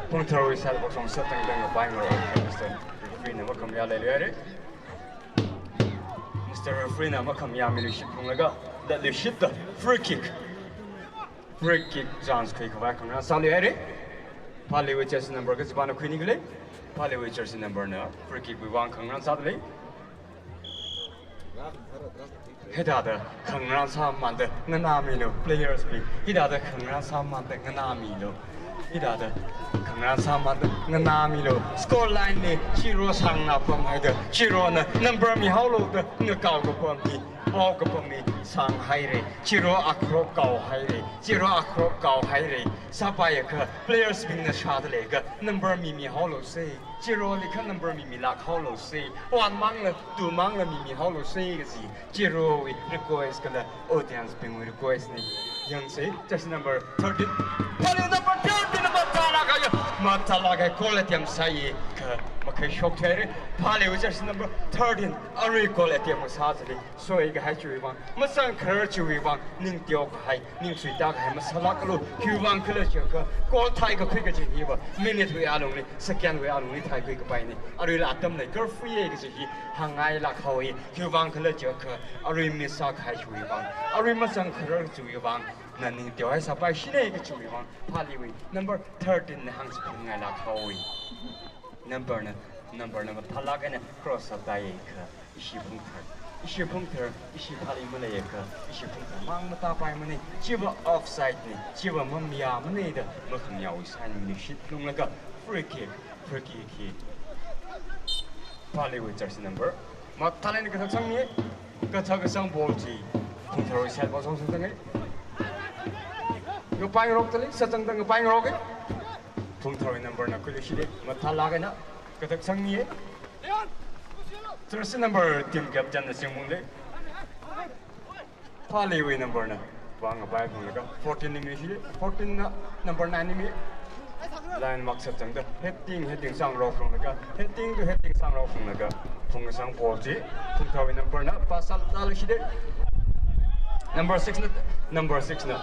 Phungtharwui side bok song sātang dang ngapai ngaroka, Mister Referee na makhamayā leiluihaira. Mister Referee na makhamayā miluishit phunglaga, latluishitda free kick. Free kick chance khui khavai khangarān sāluihaira. Phaliwui jersey number kachipāna khuini khalei. Phaliwui jersey number na free kick wuivang khangarān sādalei. Hithāda khangarān sāmamānda nganāmilu, players bing. Hithāda khangarān sāmamānda nganāmilu. Hithāda khangarān sāmamānda nganāmilu. Score line li zero sāngna pamhaida, zero na number mihaolo da ngakao kapam hi, pao kapam hi sānghaira. Zero akharok kaohaira. Zero akharok kaohaira. Sāpaiakha players bingna shādaleiakha number mi mihaolo sai. Zero li kha number mi milāk haolo sai. One mangla, two mangla mi mihaolo sai kaji zero wui request kala audience bingwui request na. Yangsei, jersey number thirteen. Phali number thirteen mathālāk eina, mathālāk eina goal attempt sāi, kha makhaishok thuihaira. Phaliwui jersey number thirteen arui goal attempt sā chili soikahai chiwuivang, mazangkharar chiwuivang, ning teokahai, ning suitākahai masālākalu. Khiwuivang khala chiakha, goal thai kakhui kaji hiva minute wui alungli, second wui alungli thaikhui kapaina. Aruila atam lei, curfew ya kaji hi hāngngailāk haowa. Khiwuivang khala chiakha, arui miss sākahai chiwuivang, arui mazangkharar chiwuivang, na ning teohaisāpaishina kachiwui vang, Phaleewui number thirteen na hāngchiphun ngailāk haowa. Number na, number na mathālāk eina cross sātāya kha, ishi phungthar, ishi phungthar, ishi Phalee maleiakha, ishi phungthar mang matāpaimana, chiva offside na, chiva mamayāmana da makhamayāwui sign mishit lunglaga free kick, free kick hi Phaleewui jersey number mathālāk eina kathak sangmi, kathak kasang ball chi phungtharwui side vāsong sangtanga. Ngapaingarok tali, sāchangda ngapaingaroka. Phungtharwui number na khuiluishita, mathālāk eina kathak sangmi. Jersey number team captain na singmungli. Phaleewui number na vāngapai phunglaga fourteen na mishita, fourteen na number nine na mi. Line mark sāchangda heading, heading sangrao phunglaga, heading to heading sangrao phunglaga, phungsang ball chi phungtharwui number na pass sālāluishita. Number six na, number six na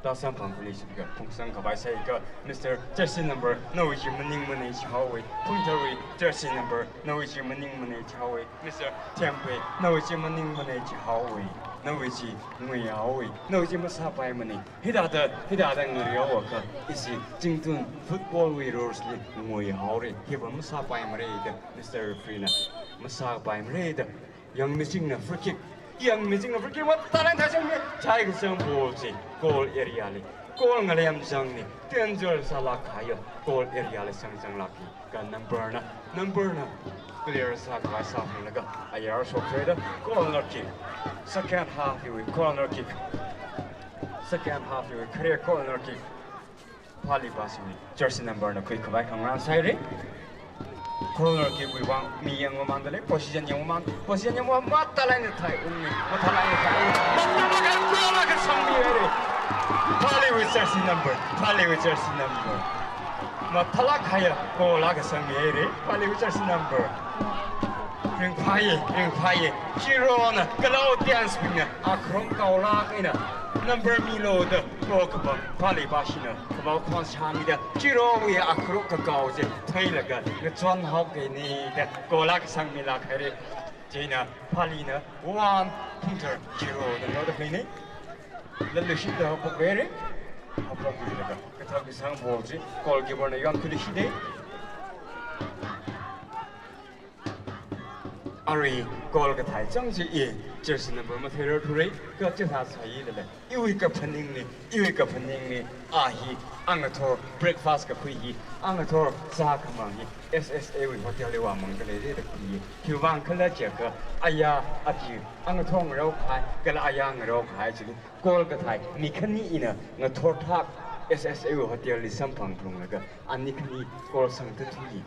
tāsamphang khuiluishitlaga phungsang khavai sāi kha, Mister Jersey number, nawui chi maningmana chihaowa. Phungtharwui jersey number, nawui chi maningmana chihaowa. Mister Thempei, nawui chi maningmana chihaowa. Nawui chi nguihaowa. Nawui chi masāpaimana. Hithāda, hithāda ngareoakha, ishi zingtun football wui rules li nguihaora. Hiva masāpaimara da Mister Referee na masāpaimara da. Yangmichingna free kick. Yangmichingna free kick mathālāk eina thaichangmi. Thai kasang ball chi goal area li, goal ngalemchangna, danger sālāk kahaiya goal area li sangchanglāka. Kha number na, number na clear sākhavai sāphunglaga ayar shokhaida corner kick. Second half wui corner kick. Second half wui khare corner kick. Phalee Basiwui jersey number na khuikhavai khangarān sāhaira. Corner kick wui vang mi yangmamān dalei, position yangmamān, position yangmamān, mathālāk eina thaiungmi, mathālāk eina thaiungmi. Mathālāk eina goal akha sangmihaira. Phaleewui jersey number, Phaleewui jersey number. Mathālāk kahaiya goal akha sangmihaira, Phaleewui jersey number. Ringphāya, ringphāya. Chirona, kala audience bingna akharum kaolāk eina number milu da goal kapam Phalee Basina kavao khon shāmida, chirawui akharuk kakao chi theilaga ngachonhaokahaina da goal akha sangmilāk haira. Chieina Phaleena one, Phungthar zero da ngaroda khaleina. Latluishitda haophok haira. Haophokluilaga kathak kasang ball chi goalkeeper na yonkhuiluishita. Arui goal kathai chang chi i jersey number matheirarthura, kachithā sāi lala. Iwui kaphaningna, iwui kaphaningna, a hi, a ngathor breakfast kakhui hi, a ngathor zākhamang hi S S A wui hotel li vāmangda leira da khui hi. Khiwuivang khala chiakha, aya, achi, a ngathor ngarao kahai, kala aya ngarao kahai chili, goal kathai mi khani ina ngathor thak S S A wui hotel li samphang phunglaga, ani khani goal sangda thuiya.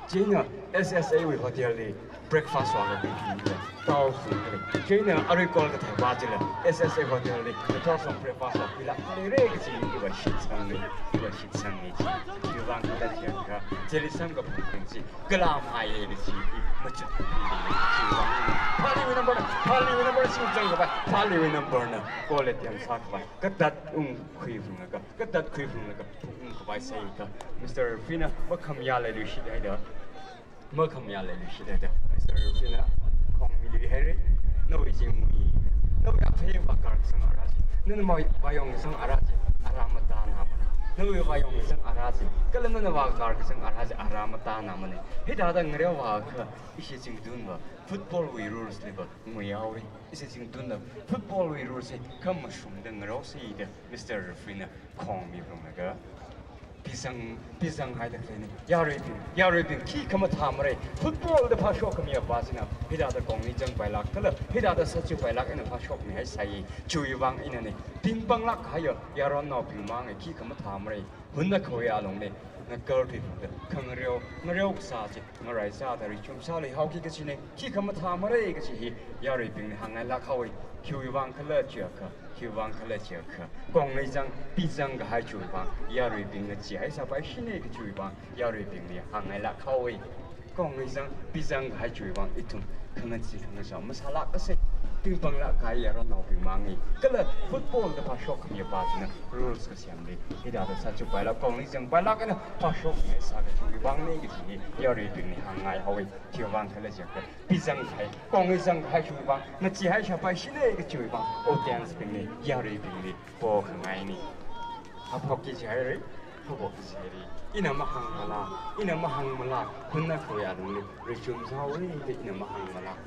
Chieina S S A wui hotel li breakfast vākakhui hi da tao sungda lei. Chieina arui goal kathai va chila S S A hotel li ngathor song breakfast vākhuilāk leira kachi iva shitsangna, iva shitsangna chi. Khiwuivang khala chiakha, chili samkaphang chi kala maiya kachi i machut khuiya. Khiwuivang Phaleewui number na, Phaleewui number na singchang khavai, Phaleewui number na goal attempt sākhavai katat ungkhui phunglaga, katat khui phunglaga phungkhavai sāi kha, Mister Referee na makhamayā leiluishit haida, makhamayā leiluishit haida Mister Referee na khong miluihaira. Nawui chi ngui, nawui aphei vākar kasang ara chi, nana mai vāyong kasang ara chi, ara matānamana. Nawui vāyong kasang ara chi, kala nana vākar kasang ara chi, ara matānamana. Hithāda ngareoakha, ishi zingtunva football wui rules liva nguihaora. Ishi zingtunva football wui rules hi khamashungda ngareosei da Mister Referee na khong miphunglaga, pizang, pizang haida khaleina. Yaruibing, yaruibing, khikha mathāmara. Football da phāshok khami apa china, hithāda kongni changpailāk kala hithāda sāchipailāk eina phāshokmihai sāi. Chiwuivang inana, pingpanglāk kahaiya yaronnao pingmang khikha mathāmara. Hunna khawui alungli, na kar thuiphungda khangareo, ngareo kasā chi ngarai sāda richum sāluihaoki kachina, khikha mathāmara kachi hi yaruibingli hāngngailāk haowa. Khiwuivang khala chiakha, khiwuivang khala chiakha, kongni chang, pizang kahai chiwuivang, yaruibingna chihaisāpaishina kachiwuivang, yaruibingli hāngngailāk haowa. Kongni chang, pizang kahai chiwuivang ithum khangachee khangachao masālākasei. Tingpanglāk kahai yaronnaobing mangna. Kala football da phāshok khami pa china rules kasemli hithāda sāchukpailāk, kongli zangpailāk eina phāshokngaisā kachiwui vangna kaji yaruibingli hāngngai haowa. Chiwui vang khala jiakha, pizang kahai, kongli zang kahai chiwui vang, nachi haishapaishina kajiwui vang, audience bingli, yaruibingli pokhangaina. Haphokki jihaira, haphokki jihaira. Ina mahāngmala, ina mahāngmala, hunna khuya lungli, richum sāhaowa da ina mahāngmala.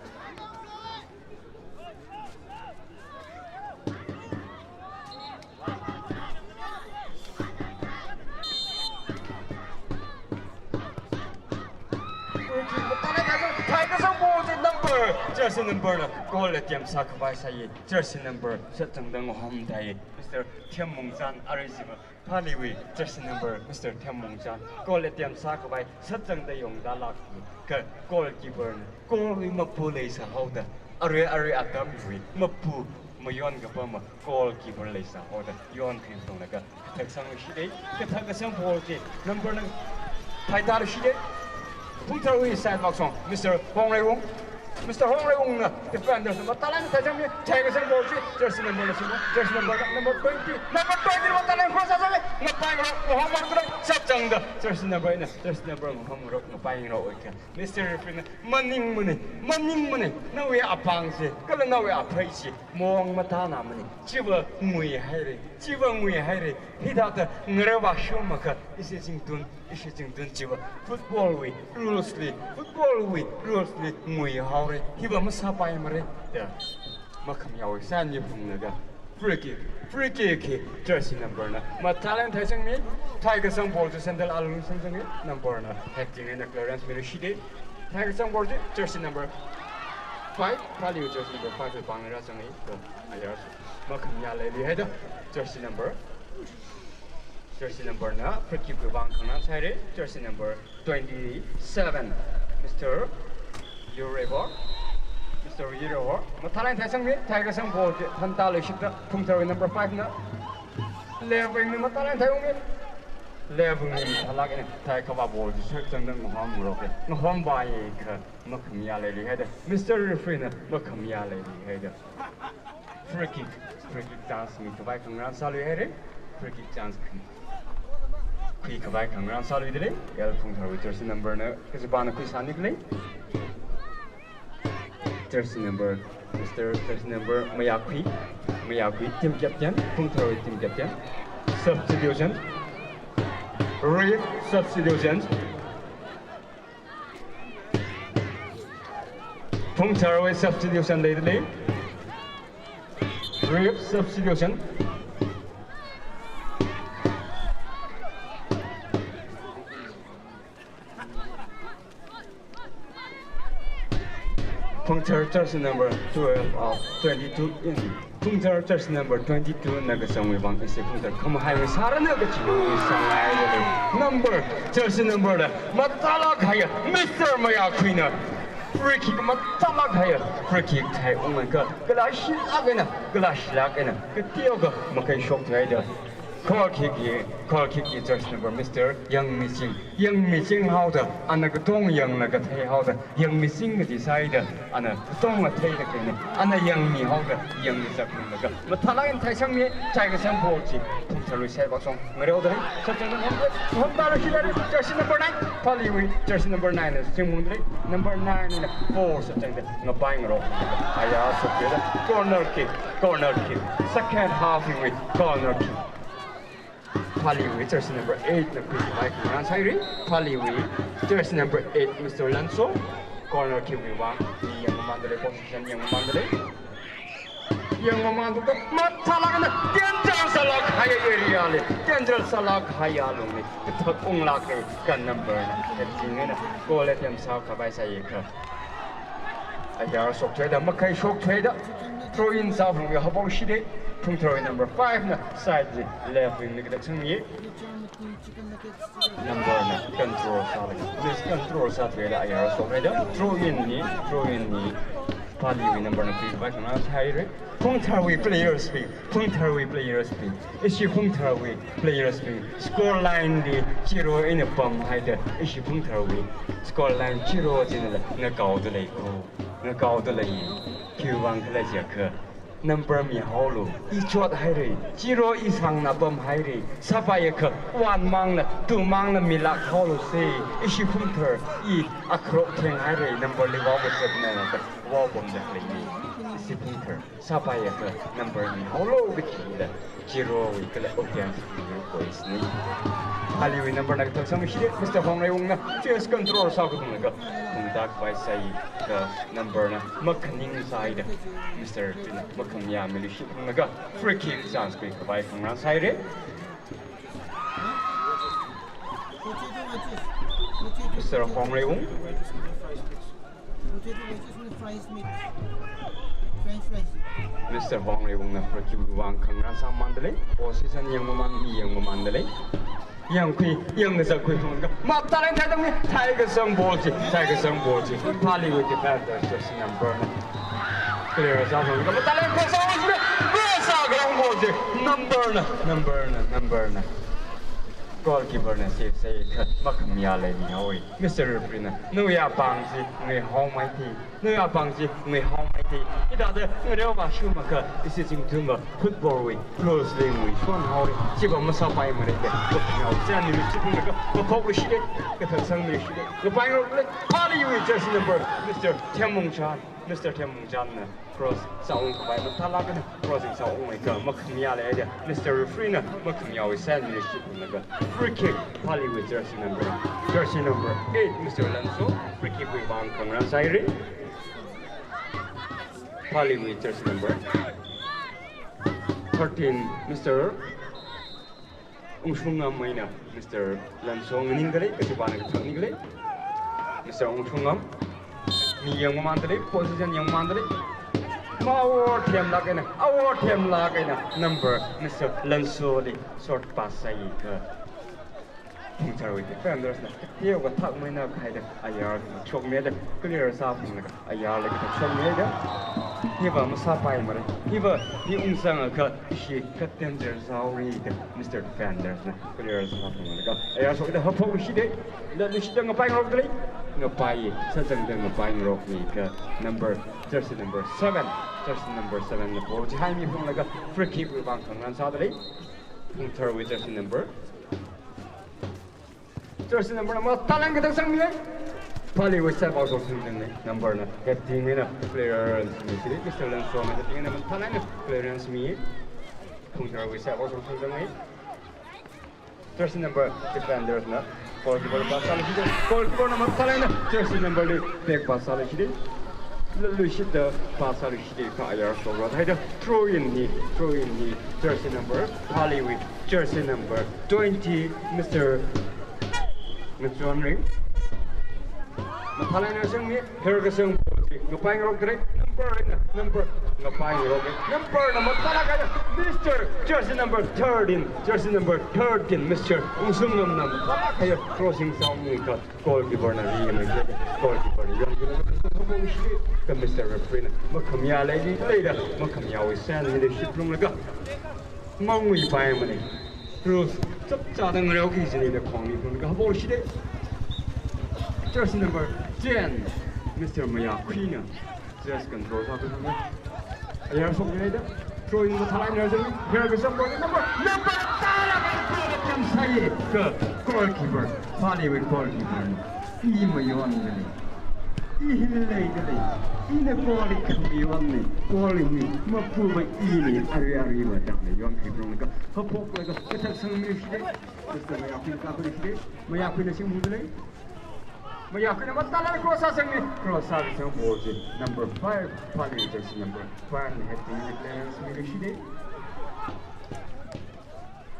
Thai kasang ball chi number, jersey number la, goal attempt sākhavai sāya, jersey number, sachangda ngahomthai, Mister Themmungchan, arui chiva, Phaliwui jersey number, Mister Themmungchan, goal attempt sākhavai, sachangda yongda lāka, goalkeeper na, goal wui mapu leisāhaoda, arui arui atamwui mapu mayon kapama, goalkeeper leisāhaoda, yonkhui phunglaga, kathak sangluishita, kathak kasang ball chi, number na, phaitāluishita, Phungtharwui side vak song, Mister Hongreiwung, Mister Hongreiwungna, defenders na mathālāk eina thaisangmi, Thai kasang ball chi, jersey number na singwo, jersey number na, number twenty, number twenty na mathālāk eina cross sāsangmi, ngapaingarok, ngahomngarok, sachangda, jersey number na, jersey number ngahomngarok, ngapaingarok, okay. Mister Referee na, maningmana, maningmana, nawui apāng chi, kala nawui aphei chi, mong mathānāmana, chiva nguihaira, chiva nguihaira, hithāda ngarāva shumakha, ishi zingtun, ishi zingtun chiva, football wui rules li, football wui rules li nguihaora, hiva masāpaimara, da makhamayā sāni phunglaga, free kick, free kick hi, jersey number na, mathālāk eina thaisangmi, Thai kasang ball chi centre alung sangzangmi, number na, hacking eina clearance miluishita, Thai kasang ball chi, jersey number five, Phaliwui jersey number five li pāng rāzanga, to, ayar, makhamayā leiluihaida, jersey number, jersey number na, free kick wui vang khangarān sāhaira, jersey number twenty-seven, Mister Yurevor, Mister Yurevor, mathālāk eina thaisangmi, Thai kasang ball chi, thantāluishita, Phungtharwui number five na, left wing li mathālāk eina thaiungmi, left wing li mathālāk eina thaikhavā ball chi, sachangda ngahomngarok, ngahompaiakha, makhamayā leiluihaida, Mister Referee na makhamayā leiluihaida. Free kick, free kick chance mikhavai khangarān sāluihaira, free kick chance khui, khuikhavai khangarān sāluidalei, L Phungtharwui jersey number na, kachipāna khuisānikhalei. Jersey number, Mister jersey number Mayakhui, Mayakhui team captain, Phungtharwui team captain. Substitution. Ref substitution. Phungtharwui substitution leidalei. Ref substitution. Phungthar jersey number twelve out of twenty-two in. Phungthar jersey number twenty-two na kazangwui vang ishi Phungthar khamahaiwui sāranu kachi sāngaidalei. Number, jersey number la mathālāk kahaiya Mister Mayakhuina free kick mathālāk kahaiya free kick thaiunglaga, kalāshilāk eina, kalāshilāk eina, kateokha makai shokhaida. Goal kick hi, goal kick hi jersey number Mister Yangmiching, Yangmiching haoda, ana katong yanglaga theihaoda, Yangmiching kaji sāhaida, ana katonga theida khalei, ana yangmi haoda, yangmi chapmalaga, mathālāk eina thaisangmi, Thai kasang ball chi, Phungtharwui side vak song ngareodalei, sachangda ngahom, ngahomtāluishidalei, jersey number nine, Phaliwui jersey number nine na singmungdalei, number nine na four sachangda ngapaingarok. Aya sokhaida, corner kick, corner kick. Second half wui corner kick. Phaliwui jersey number eight na khuikhavai khangarān sāhaira. Phaliwui jersey number eight, Mister Lanso. Corner kick wui vang, mi yangmamandalei, position yangmamandalei. Yangmamanda, mathālāk eina danger sālāk kahaiya area li, danger sālāk kahaiya alungli kathak unglāka, ka number na, kating eina goal attempt sākhavai sāyakha. Ayar shokhaida, makai shokhaida. Throw in sāphungya haophokshida, Phungtharwui number five na side li left wing li kathak sangmi. Number na control sālaga, miss control sāthuida ayar shokhaida. Throw in ni, throw in ni. Phaliwui number na khuikhavai khangarān sāhaira. Phungtharwui players bing, Phungtharwui players bing, ishi Phungtharwui players bing score line li zero eina pamhaida, ishi Phungtharwui score line zero chinala ngakaodalei ko, ngakaodalei. Khiwuivang khala jiakha, number mihaolu, i chothaira, zero i sāngna pamhaira, sāpaiakha, one mangna, two mangna milāk haolu se, ishi phungthar, i akhrok thenghaira, number li vao kachotna, vao pamda leini, ishi phungthar, sāpaiakha, number mihaolu kachila, zero wui kala audience wui request na. Aliwui number na kathak sangshida, Mister Hongreiwungna, chest control sākhuilaga, phungda khavai sāi, kha number na makhaning sāida, Mister Tina makhamayā miluishit phunglaga, free kick chance khuikhavai khangarān sāhaira. Mister Hongreiwung. Mister Hongreiwungna free kick wui vang khangarān sāmamānda lei, position yangmamān, mi yangmamānda lei. Yangkhui, yangkazā khuiphunglaga, mathālāk eina thaidangmi, thaikasang ball chi, thaikasang ball chi. Phāliwui defender, jersey number na. Clear sāphunglaga, mathālāk eina khuisā ball chi, khuisā ground ball chi. Number na, number na, number na. Goalkeeper na save sāi, kha makhamayā leimihaowa. Mister Referee na, nawui apāng chi ngaihaomeithei, nawui apāng chi ngaihaomeithei. Hithāda ngareova shumakha, ishi zingkumva football wui rules li ngaishonhaowa. Chiva masāpaimara da, makhamayāwui sān miluishit phunglaga, kaphok luishida, kathak sangmiluishida, ngapaingarokda lei, Phāliwui jersey number, Mister Themmungchan, Mister Themmungchanna. Cross sāungkhavai mathālāk eina, crossing sāungmeiakha makhamayā leida, Mister Referee na makhamayāwui sān miluishit phunglaga, free kick, Phāliwui jersey number, jersey number eight, Mister Lanso, free kick wui vang khangarān sāhaira. Phāliwui jersey number thirteen, Mister Ungshungam eina Mister Lansong ningda lei, kachipāna kathak ningda lei. Mister Ungshungam, mi yangmamānda lei, position yangmamānda lei. Ma awor themlāk eina, awor themlāk eina number Mister Lansoli short pass sāi, kha phungtharwui defenders na, teokha thakmeina khaida ayar shokmeida, clear sāphunglaga ayarli kathak shokmeida. Hiva masāpaimara. Hiva hi ungsangakha ishi kha danger sāhaora da, Mister Defenders na clear sāphunglaga ayar shokda haphok luishida, latluishida ngapaingarokda lei. Ngapai, sāzangda ngapaingarokni, kha number, jersey number seven, jersey number seven na ball chi haimiphunglaga free kick wui vang khangarān sāda lei. Phungtharwui jersey number. Jersey number na mathālāk eina kathak sangmi. Phāliwui side vao shokshungzang lei. Number na heading eina clearance mishida, Mister Lansong na heading eina mathālāk eina clearance mi. Phungtharwui side vao shokshungzang lei. Jersey number defenders na goalkeeper pass sāluishida, goalkeeper na mathālāk eina jersey number li back pass sāluishida. Latluishida pass sāluishida, kha ayar shokra thaida throw in hi, throw in hi jersey number, Phāliwui jersey number twenty, Mister Ngachonring. Mathālāk eina sangmi, herkasang ball chi ngapaingarokda lei, number eina, number ngapaingarok. Number na mathālāk eina Mister jersey number thirteen, jersey number thirteen, Mister Ungsungam na mathālāk eina crossing sāungkha goalkeeper na ri mai, goalkeeper na yangkhuilaga, kha Mister Referee na makhamayā leili leida, makhamayāwui sān miluishit phunglaga, mangui paimana. Rules chapchāda ngareoki jini da khongni phunglaga haphok luishida. Jersey number ten, Mister Mayakhuina. Just control sākhuiphunglaga ayar shokmeida. Throw in mathālāk eina zang, here is number, number, number, tala, goal attempt sāi, kha goalkeeper, Phāliwui goalkeeper na, i mayonda lei, i hi leida lei, ina goal khamayonna, goal hi mapuva ini, ari ari va dang lei, yonkhuiphunglaga haphoklaga kathak sangmiluishida. Mister Mayakhuina kakhuishida, Mayakhuina shingphungda lei. Mayakhuina mathālāk eina cross sāsangni, cross sākasang ball chi number five, Phāli jersey number five na heading eina clearance miluishida.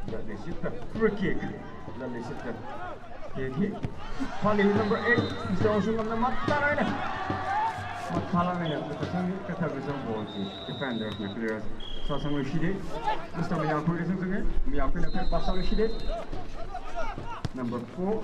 Latluishida free kick. Latluishida kick hi Phāli number eight, Mister Ungsungam na mathālāk eina, mathālāk eina kathak sangmi, kathak kasang ball chi defenders na clearance sāsangluishida. Mister Mayakhui kasang sangmi, Mayakhuina pass sāluishida. Number four,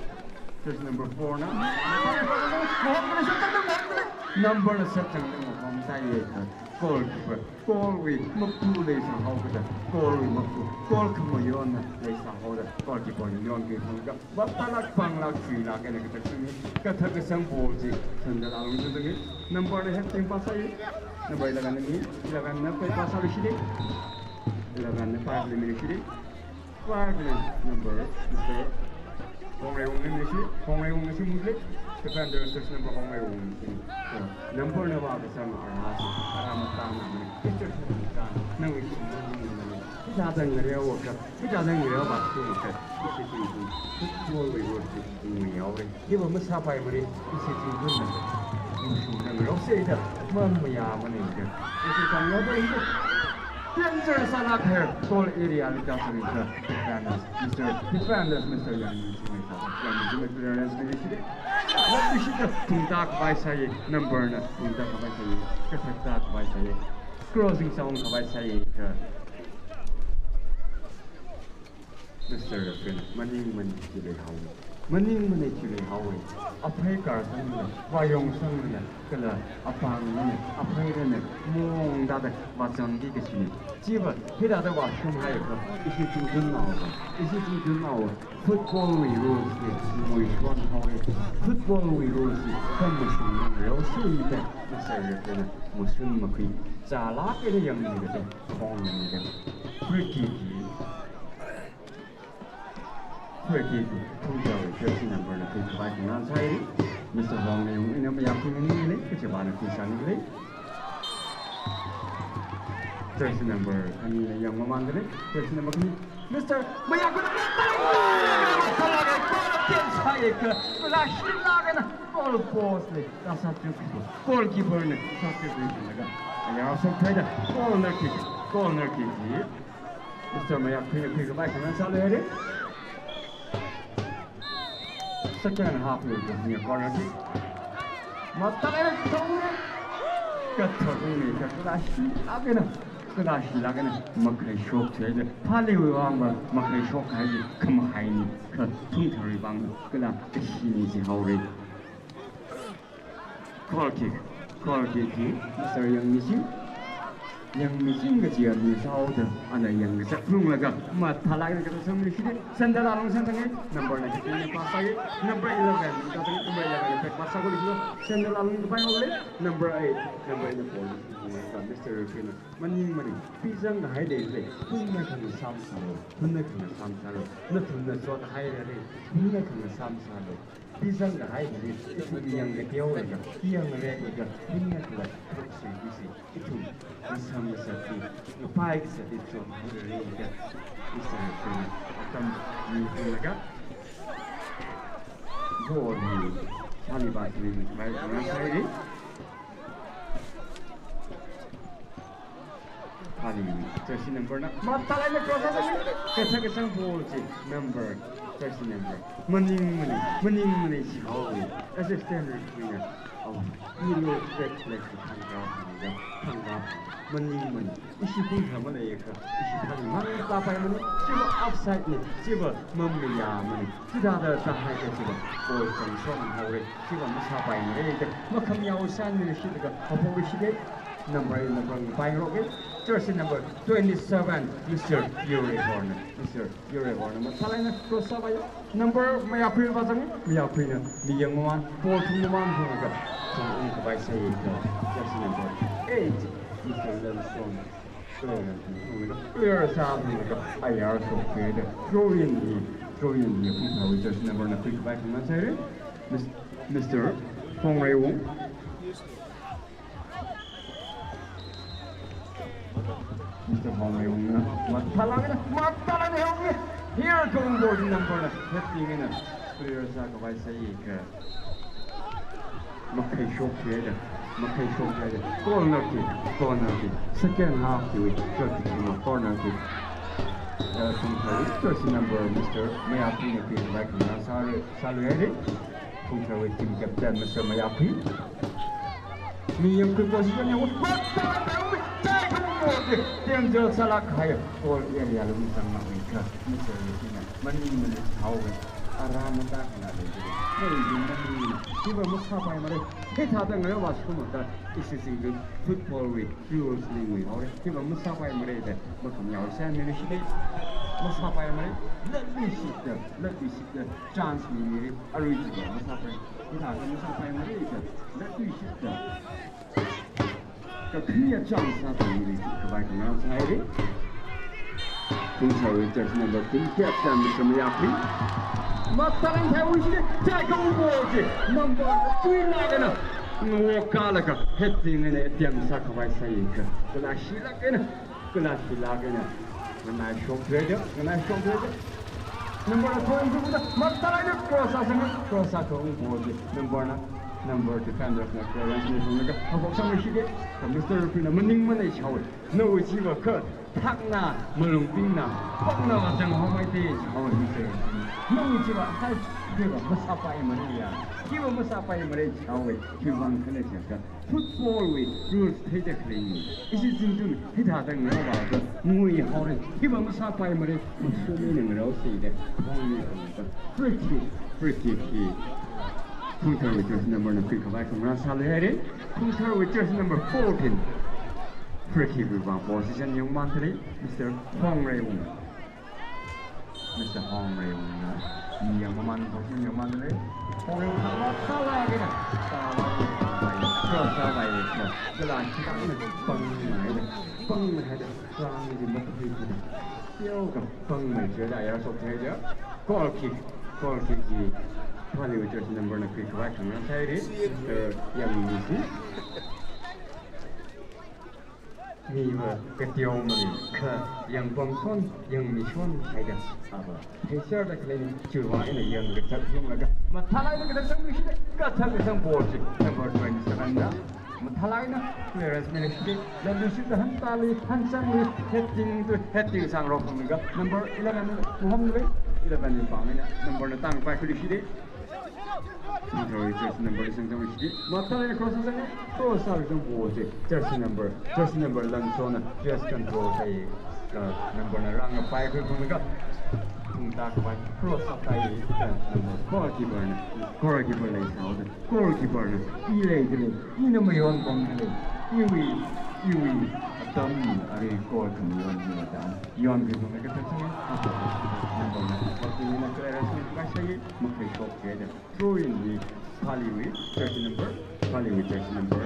jersey number four na. Number na shot chang, number na shot chang. Sāyeka, goalkeeper, goal wui mapu leisāhaokada, goal wui mapu, goal khamayonna leisāhaoda, goalkeeper na yonkhui hānglaga, vātālāk pānglāk chuilāk eina kathak sangmi, kathak kasang ball chi sandal alungli zanga. Number na heading pāsāya. Number eleven na mi, eleven na pay pāsāluishita. Eleven na five li miluishita. Five na number, Mister Hongreiwungna mishi, Hongreiwungna shimli, defender, six number Hongreiwungna shim. So, number na vākasang arā si, arā matangna mani, teacher si matang, nawui shimli mani, hithāda ngareoka, hithāda ngareowa shi maka, ishi chi chi, football wui rules chi ngayaore. Hiva masāpaimara, ishi chi chi na, mashungda ngareosa da, mamayāmana da. Ishi chi ngareoda, danger sālāk kahai, goal area li tāsangda, defenders, Mister Defenders, Mister Yangmi Chingmei sā, Yangmi Chingmei clearance miluishita. Lapi shida, tungda khavai sāya, number na, tungda khavai sāya, kathakda khavai sāya, crossing sāung khavai sāya, ka. Mister Referee, maningmana chi leihaowa. Maningmana chi leihaowa. Aphei karsangla, vāyongsangla, kala apāngla, apheila, mongda da vāzangki kachina. Chiva, hithāda vāshunghaikha, ishi chungchungnaowa. Ishi chungchungnaowa. Football wui rules hi, muishonhaowa. Football wui rules hi, khamashung ngareosa da, Mister Referee na, mashun makhui. Chālāk eina yangmida, khong yangmida. Free kick hi. Free kick, Thungthar, jersey number na khuikhavai khangahān sāi. Mister Hongreiwung ina mayākhui ningli, kachivana khuisānili. Jersey number khanina yangmamāndalei, jersey number khani. Mister Mayākhui, goal attempt sāyeka, kala shilāk eina, goal post li, tāsā chuk, goalkeeper na sāchuk laga, ayar shokhaida, corner kick, corner kick hi. Mister Mayākhuina khuikhavai khangahān sāluihaira. Second half li kami corner kick. Matalaga thong. Kathakna, kala shilāk eina, kala shilāk eina, makhai shokthuida. Phāliwui vangva makhai shokkahai, khamahaina, kha Thungtharwui vang, kala kashini jihaora. Goal kick, goal kick hi, Mister Yangmiching. Yangmiching kajiya mi sāhaoda, ana yangkazak lunglaga, mathālāk eina kathak sangmiluishita, sandal alung sangsangai, number nineteen na pass sāi, number eleven, number eleven na back pass sākhuiluishita, sandal alung kapai haolei, number eight, number eight na ball, Mister Referee na, maningmana, pizang kahai leilei, hunna khangasham sālu, hunna khangasham sālu, nathumna chothairalei, hunna khangasham sālu. Pizang kahai hi, ithum yangkateolaga, yangreklaga, hunna kala thuksuikhuisi, ithum ngasam ngasatli, ngapai kasatli chothairalei da, Mister Referee na atam mihunglaga, ball hi, phāli vāshili khavai khangahān sāi. Phāli, jersey number na, mathālāk eina cross sāi, kathak kasang ball chi, number, jersey number. Maningmana, maningmana jihaowa. Assistant referee na, oh, yellow flag flag thangkha, thangkha, thangkha. Maningmana, ishi Thungthar maleiakha, ishi phāli mang tāpaimana, chiva offside na, chiva mamayāmana. Chithāda tāhaikha chiva, ball changshon haora, chiva masāpaimara da, makhamayā sāmiluishitlaga, haophokluishita, number eight, number eight, number eight, jersey number twenty-seven, Mister Yuri Horn, Mister Yuri Horn, mathālāk eina cross sāvai, number Mayākhui vāzang, Mayākhuina, mi yangmamān, ball thungmamān hunglaga, thungungkhavai sāi, jersey number eight, Mister Lemson. Player sālaga, player sālaga, ayar shokhaida, throw in hi, throw in hi, Thungtharwui jersey number na khuikhavai khangahān sāhaira, Mis-, Mister Hongreiwung. Mister Hongreiwungna, mathālāk eina, mathālāk eina, help me. Here come ball number na, heading eina, player sākhavai sāi ka. Makhai shokhaida, makhai shokhaida. Corner kick, corner kick. Second half kiwui, third kick, corner kick. Uh, Thungtharwui jersey number, Mister Mayākhuina khuikhavai khangahān sālu, sāluihaira. Thungtharwui team captain, Mister Mayākhui. Mi yangkhui position ya, danger sālāk kahai, goal area li zanglaga, Mister Mayākhuina, maningmana jihaowa. Ara mata kala lei. Mei yun mani. Hiva masāpaimara. Hithāda ngarāva sumata. Ishi singdun football wui rules li nguihaora. Hiva masāpaimara da. Makhamyao sāmira shida. Masāpaimara. Latluishida. Latluishida. Chance mimira. Arui chiva masāpai. Hithāda masāpaimara da. Latluishida. Kakhaneya chance sāpaimara, khavai khangarān sāhaira. Phungtharwui jersey number twenty-eight, Mister Mayakri. Matalāng thaiwui shida, chai kong ball chi, number three lāk eina ngawokalaga, heading eina attempt sākhavai sāi kha. Kala shilāk eina, kala shilāk eina. Nganai shok threida, nganai shok threida. Number na thon juda, matalāng eina cross sāsanga, cross sākha ung ball chi. Number na, number defender na clearance ni thunglaga, habok sāmira shida, kha Mister Referee na maningmana jihaowa. Nawui chiva kha, thakna, malung pingna, pangna vāzang haomeida jihaowa Mister Referee. Nawui chiva, hai, hiva masāpaimara ya. Hiva masāpaimara jihaowa, hiwui vang khala jiakha. Football wui rules theida khalei mi. Ishi zingtun hithāda ngarāva nguihaora. Hiva masāpaimara, masumi na ngarao sāda. Phungmi phungta. Free kick, free kick hi. Phungtharwui jersey number na khuikhavai khangarān sāluihaira. Phungtharwui jersey number fourteen. Free kick wui vang position yangmandalei. Mister Hongreiwung. Mister Hongreiwungna, mi yangmaman, ball yangmamandalei. Hongreiwung thāla, thāla kida. Thāla kida. Cross sāpai, cross. Kala shikangna pangmei da. Pangmei da. Rāngli makhui kida. Teokha pangmei chida, ayar shok threida. Goal kick. Goal kick hi. Phāliwui jersey number na khuikhavai khangarān sāhaira. Mister Yangmisi. Miva kateomana, kha yangpamshon, yangmishon haida, ava. Theishārda khalei chiwui vang eina yangkachak yanglaga. Matalāng eina kathak sangmira shida, kathak kasang ball chi. Number twenty-seven na. Matalāng eina clearance mira shida. Latluishida hantāli, hanchangli, heading tu, heading sāngarok phunglaga. Number eleven na, Muhammad eleven na pāng eina. Number na tangpai khuili shida. Phungtharwui jersey number sangchang shida. Matalāng eina cross sāsanga, cross sākazang ball chi. Jersey number, jersey number Lansona, jersey control sāi. Kha number na rāngapai khuiphunglaga. Phungtakhavai, cross sāsai. Kha number goalkeeper na, goalkeeper leisāhaoda. Goalkeeper na, i leidalei, ina mayonpamdalei. Iwui, iwui atam, arui goal khamayon hi atam. Yonkhuiphunglaga kathak sanga. Number na, number na clearance ni kasai, makhuishok threida. Throw in hi Phāliwui jersey number, Phāliwui jersey number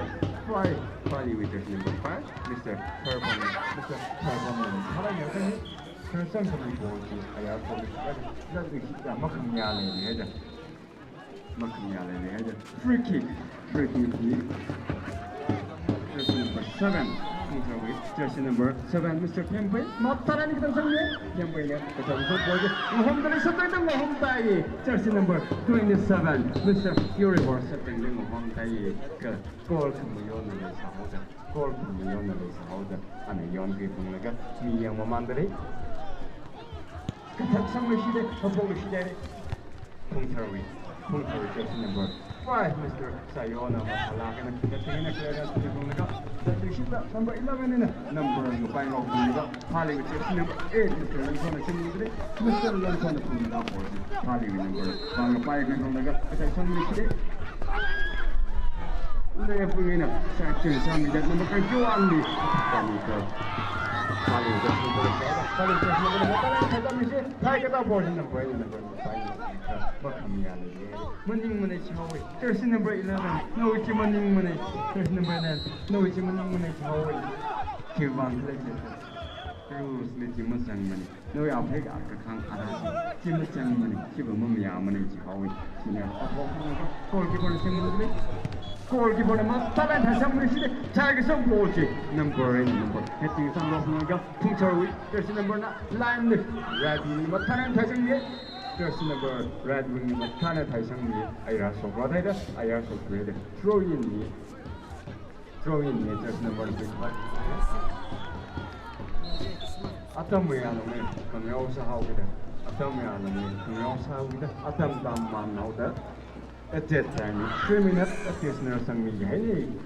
five, Phāliwui jersey number five, Mister Tharpam, Mister Tharpam, Tharpam ya kani, Tharpam kani ball chi, ayar ball chi, latluishida makhamya leihaida, makhamya leihaida, free kick, free kick hi. Jersey number seven, Phungtharwui jersey number seven, Mister Phempai, matalāng eina kathak sangmi, Phempai na, kathak sangmi, ngahomdalei, sātangda ngahomdalei, jersey number twenty-seven, Mister Yuribor sātangda ngahomdalei, kha goal khamayonna leisāhaoda, goal khamayonna leisāhaoda, ana yonkhuiphunglaga, mi yangmamandalei. Kathak sangmi shida, kaphok shida. Phungtharwui, Phungtharwui jersey number five, Mister Sayona, matalāng eina, kathak sangna clearance khuiphunglaga, latluishida number eleven eina, number ngapai ngarophunglaga, Phāliwui jersey number eight, Mister Lansona shimdalei, Mister Lansona phunglaga ball chi, Phāliwui number, vang ngapai khuiphunglaga, kathak sangmi shida. Left wing eina, section sāmida, number twenty-one li, Phāliwui, Phāliwui jersey number, Phāliwui jersey number, matalāng eina kathak sangmi shida, thai kathā ball chi number eight, number five, makhamya lei. Maningmana jihaowa. Jersey number eleven. Nawui chi maningmana. Jersey number nine. Nawui chi maningmana jihaowa. Khiwui vang khala jiakha, rules li chi mazangmana. Nawui aphek akha khang ara chi, chi mazangmana. Chiva mamayāmana jihaowa. China aphok goalkeeper na singmana. Goalkeeper na matalāng eina thai sangmira shida. Chai kasang ball chi. Number eight, number. Heading sāngarok phunglaga. Phungtharwui jersey number na nine li, right wing matalāng eina thai sangmi. Jersey number right wing matalāng eina thai sangmi. Ayar shokra thaida, ayar shokra thaida. Throw in ni. Throw in ni jersey number twenty-five. Atam ya nong ne, khangarao sāhao kida. Atam ya nong ne, khangarao sāhao kida. Atam tamman haoda. At that time, three minutes additional sangmi haini.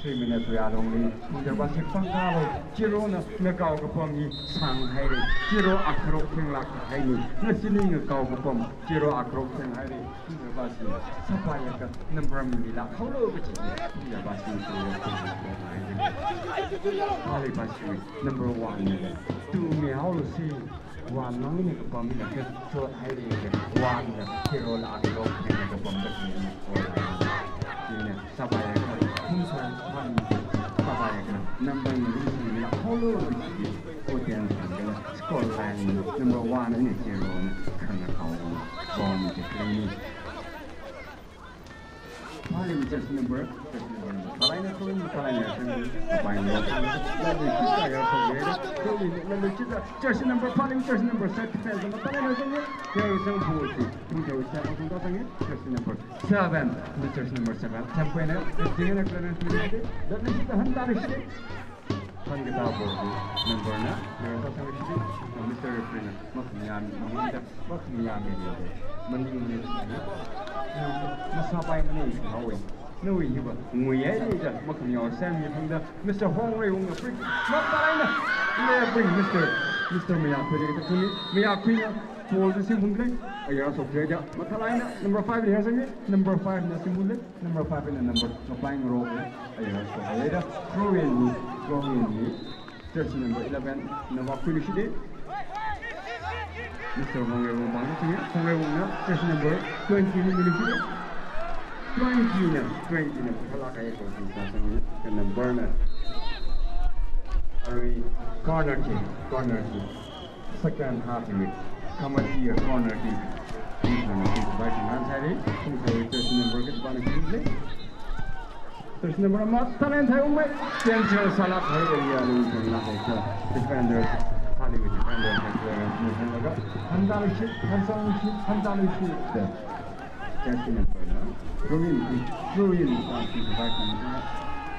Three minutes wui alungli, Phungchar basi pangkalo, Chirona ngakao kapam hi sanghaira, Chiro akharok thenglāk haira, ngasili ngakao kapam, Chiro akharok thenghaira, Phungchar basi, sāpaiakha number milila, holo kachi, Phungchar basi, Chiro thenglāk haira. Phali basi, number one, two mi holo si, One mang ni kapam ni ka chot haira, one na Chirola akharok ni kapam ka ni. Ina sāpaiakha, Phungchar basi sāpaiakha, number ni ni holo ni, audience ni score line number one ni Chiro ni khangakao, bomb ni ni. Phaliwui jersey number, jersey number, mathālāk eina, Phungchar mathālāk eina, Phungchar, Phungchar, Phungchar, Phungchar, jersey number, Phaliwui jersey number, set defense, mathālāk eina, Phungchar, Phungchar, Phungchar, Phungchar, jersey number seven, jersey number seven, seven point eight, Phungchar, Phungchar, Phungchar, Phungchar, Phungchar, Hangkatā ball number na, number sāsang shi, Mister Referee na, makhamyam, makhamyam, maningmana, masāpaimana haowa. Nawui hiva, nguiya da, makhamyam sāmi phangda, Mister Hongreiwungna free, mathālāk eina, referee, Mister, Mister Mayakhui da kuni, Mayakhuina, ball da simphunglei, ayar shokda, mathālāk eina, number five da sāmi, number five na simphunglei. Number five na number, mapai ngarok, ayar shokhaira, throw in ni, throw in ni, jersey number eleven, na Mayakhui lishida. Mister Hongreiwung bang sing, Hongreiwungna, jersey number twenty ni lishida. Twenty na, twenty na, mathālāk eina ko sing sāsang ni, ka number na. Arui, corner kick, corner kick. Second half wui, Kamachiya corner kick. Phungchar kick, Phungchar kick, jersey number kit bana kick. Jersey number mathālāk eina theiungmei. Danger sālāk hai area li ungthang lāk hai ka. Defenders, Phaliwui defenders, clearance ni thanglaga. Handalushi, handalushi, handalushi. Jersey number na. Throw in, throw in, pass ni provide ni.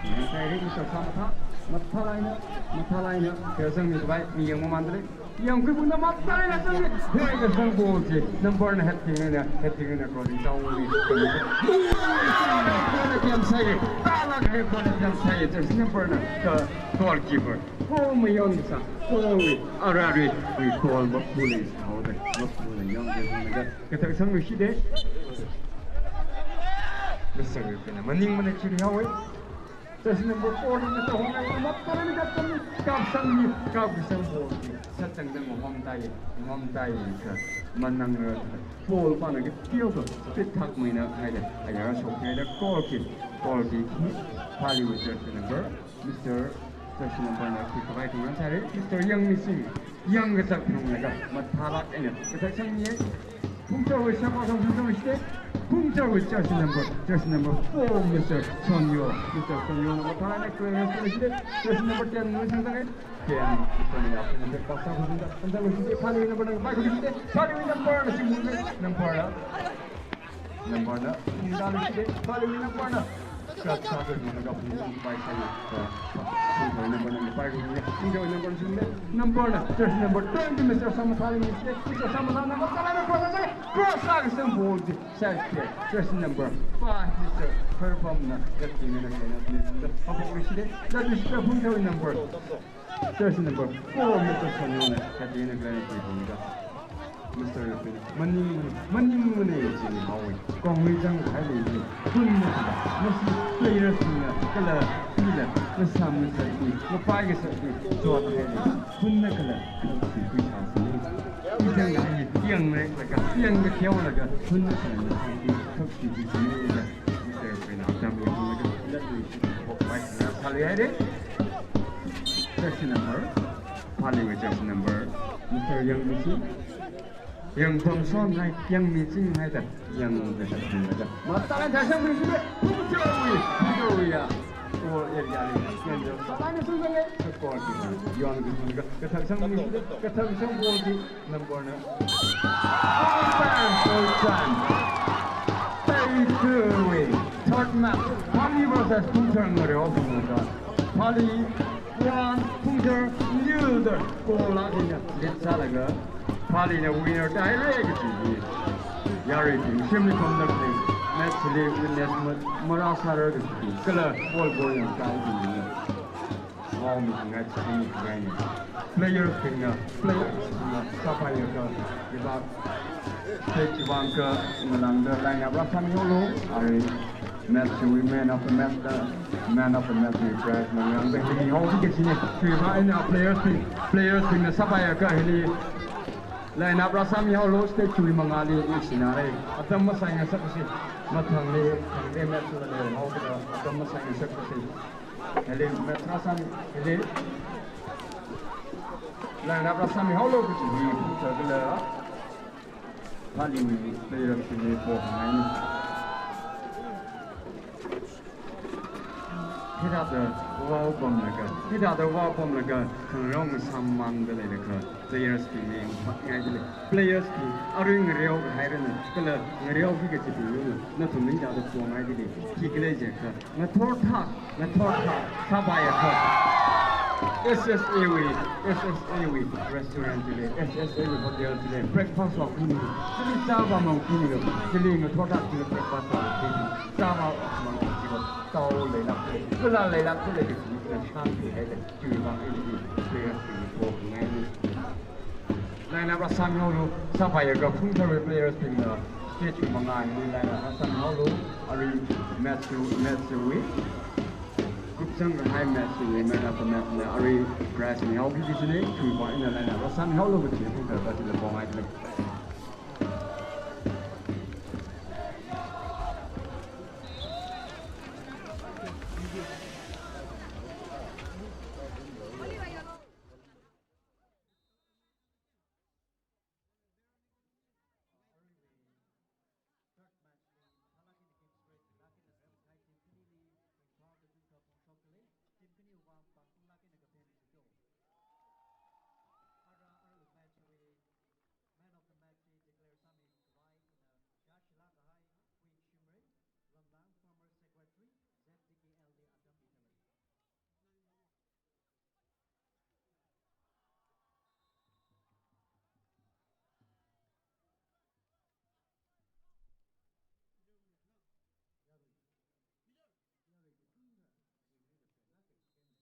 Ni sai ri, Mister Samatha. Mathālāk eina, mathālāk eina. Jersey ni provide ni yangmamandalei. Yangkhuiphungda mathālāk eina sāmi. Hei, ka sang ball chi. Number na heading na, heading na crossing down ni. Kona tiam sai. Talak hei kona tiam sai. Jersey number na. Ka goalkeeper. Goal mayonsa. Goal wui. Ararui. Wui goal mapulei. Haoda. Mapulei. Yangkhuiphungda. Kathak sanglushida. Mister Wipena maningmana chili haowa. Jersey number four na Mister Hongreiwungna mathālāk eina kapsang ni, kapsang ni, kapsang ball ni. Satang dang homtai, homtai ka manang ra ball pana kateokha, pithak maina haida, ayar shokhaida goal kick, goal kick. Phaliwui jersey number, Mister jersey number na kick khavai thang sāra, Mister Yangmising. Yangkazak phunglaga, mathālāk eina, kathak sangmiya. Phungcharwui sāpā sāsang Phungcharwui shite. Phungcharwui jersey number, jersey number four, Mister Sonyo. Mister Sonyona mathālāk eina clearance sāshite. Jersey number ten na sāsanga. Ten, Mister Mayakhuina pass sāsang Phungchar, Phungcharwui shite. Phaliwui number na, Phaliwui shite. Phaliwui number na, shimuna. Number na, Phungcharwui shite. Phaliwui number na. Shot sākazang na Phungchar pai sai. Phungchar number na pai ko. Phungchar number sing le. Number na, jersey number twenty, Mister Samathali ni. Mister Samathali na, cross sākasang ball chi. Side kick. Jersey number five, Mister Pherbamna. That team na, na, na, na, na, Phungchar number. Jersey number four, Mister Sonyo na, kateokha na clearance piphungda. Mister Yopin, maning, maning, maning, chili haowa. Kongli zangkahai lei, hunna kala, masi players na, kala, pila, masam masai, mapai kasai, jot hai lei, hunna kala, si kui sa si. Izang hai, yang lei, laga, yang kateolaga, hunna kala, si kui, si kui, si kui, Mister Yopin, atam lei, laga, lat lei, si, bok pai, na, sali hai lei. Jersey number, Phaliwui jersey number, Mister Yangmiching. Yangthomson hai, Yangmiching hai da, Yang da da da. Mathālāk eina thasang Miching, Phungcharwui, Phungcharwui ya. Goal area li, Yang da, mathālāk eina sāsang le, goal ki, Yang ki, kathak sangmi, kathak sangmi goal ki. Number na. Full time, full time. Thirty-two wui. Third match. Phali versus Phungchar ngare o Phungchar. Phali one, Phungchar nil da. Goal la kina. Lead sālaga. Phali na winner tahaira kaji. Yarui team shimli pamda play. Match hili witness ma-, marāsāra kaji kala ball ball yangkahai kaji. Wow, mi khangai, mi khangaina. Players bingna, players bingna sāpaiakha, hiva stage vang akha ngalāngda line up rāsāmihaolu. Arui match chiwui man of the match da, man of the match wui prize ngalāngda hili haoki kajina. Chiwui vang eina players bing, players bingna sāpaiakha hili line up rāsāmihaolu. Stage chiwui mangāli ningshināra. Atam masāngasaksa. Mathangli, thangli match la leihaokida atam masāngasaksa. Hili match rāsāmi, hili line up rāsāmihaolu kaji hi phungsa kala, thāli mi players bingli pokhangaina. Hithāda vāpamlaga, hithāda vāpamlaga, khangarong samānda leilakha, players bingli ngahānngaidalei. Players bing, arui ngareokahairanu, kala ngareoki kajibingna, nathumli hithāda pongaidalei. Khikhalei jiakha, ngathorthak, ngathorthak sāpaiakha, S S A wui, S S A wui restaurant chili, S S A wui hotel chili breakfast vākhuilu. Chili chāvāmangkhuilu. Chili ngathorthak chili breakfast vākhuilu. Chāvāmangkhuilu. Tao leilākle, kala leilākle kaji kala shānti haida. Chiwui vang ili players bingli pokhangaina. Line up rāsāmihaolu. Sāpaiakha phungtharwui players bingna stage mangā hili line up rāsāmihaolu. Arui match two, match two wui group zangkahai match wui man of the match na arui prize mihaoki kajina. Chiwui vang eina line up rāsāmihaolu kaji phungtharda chili pongaidalei.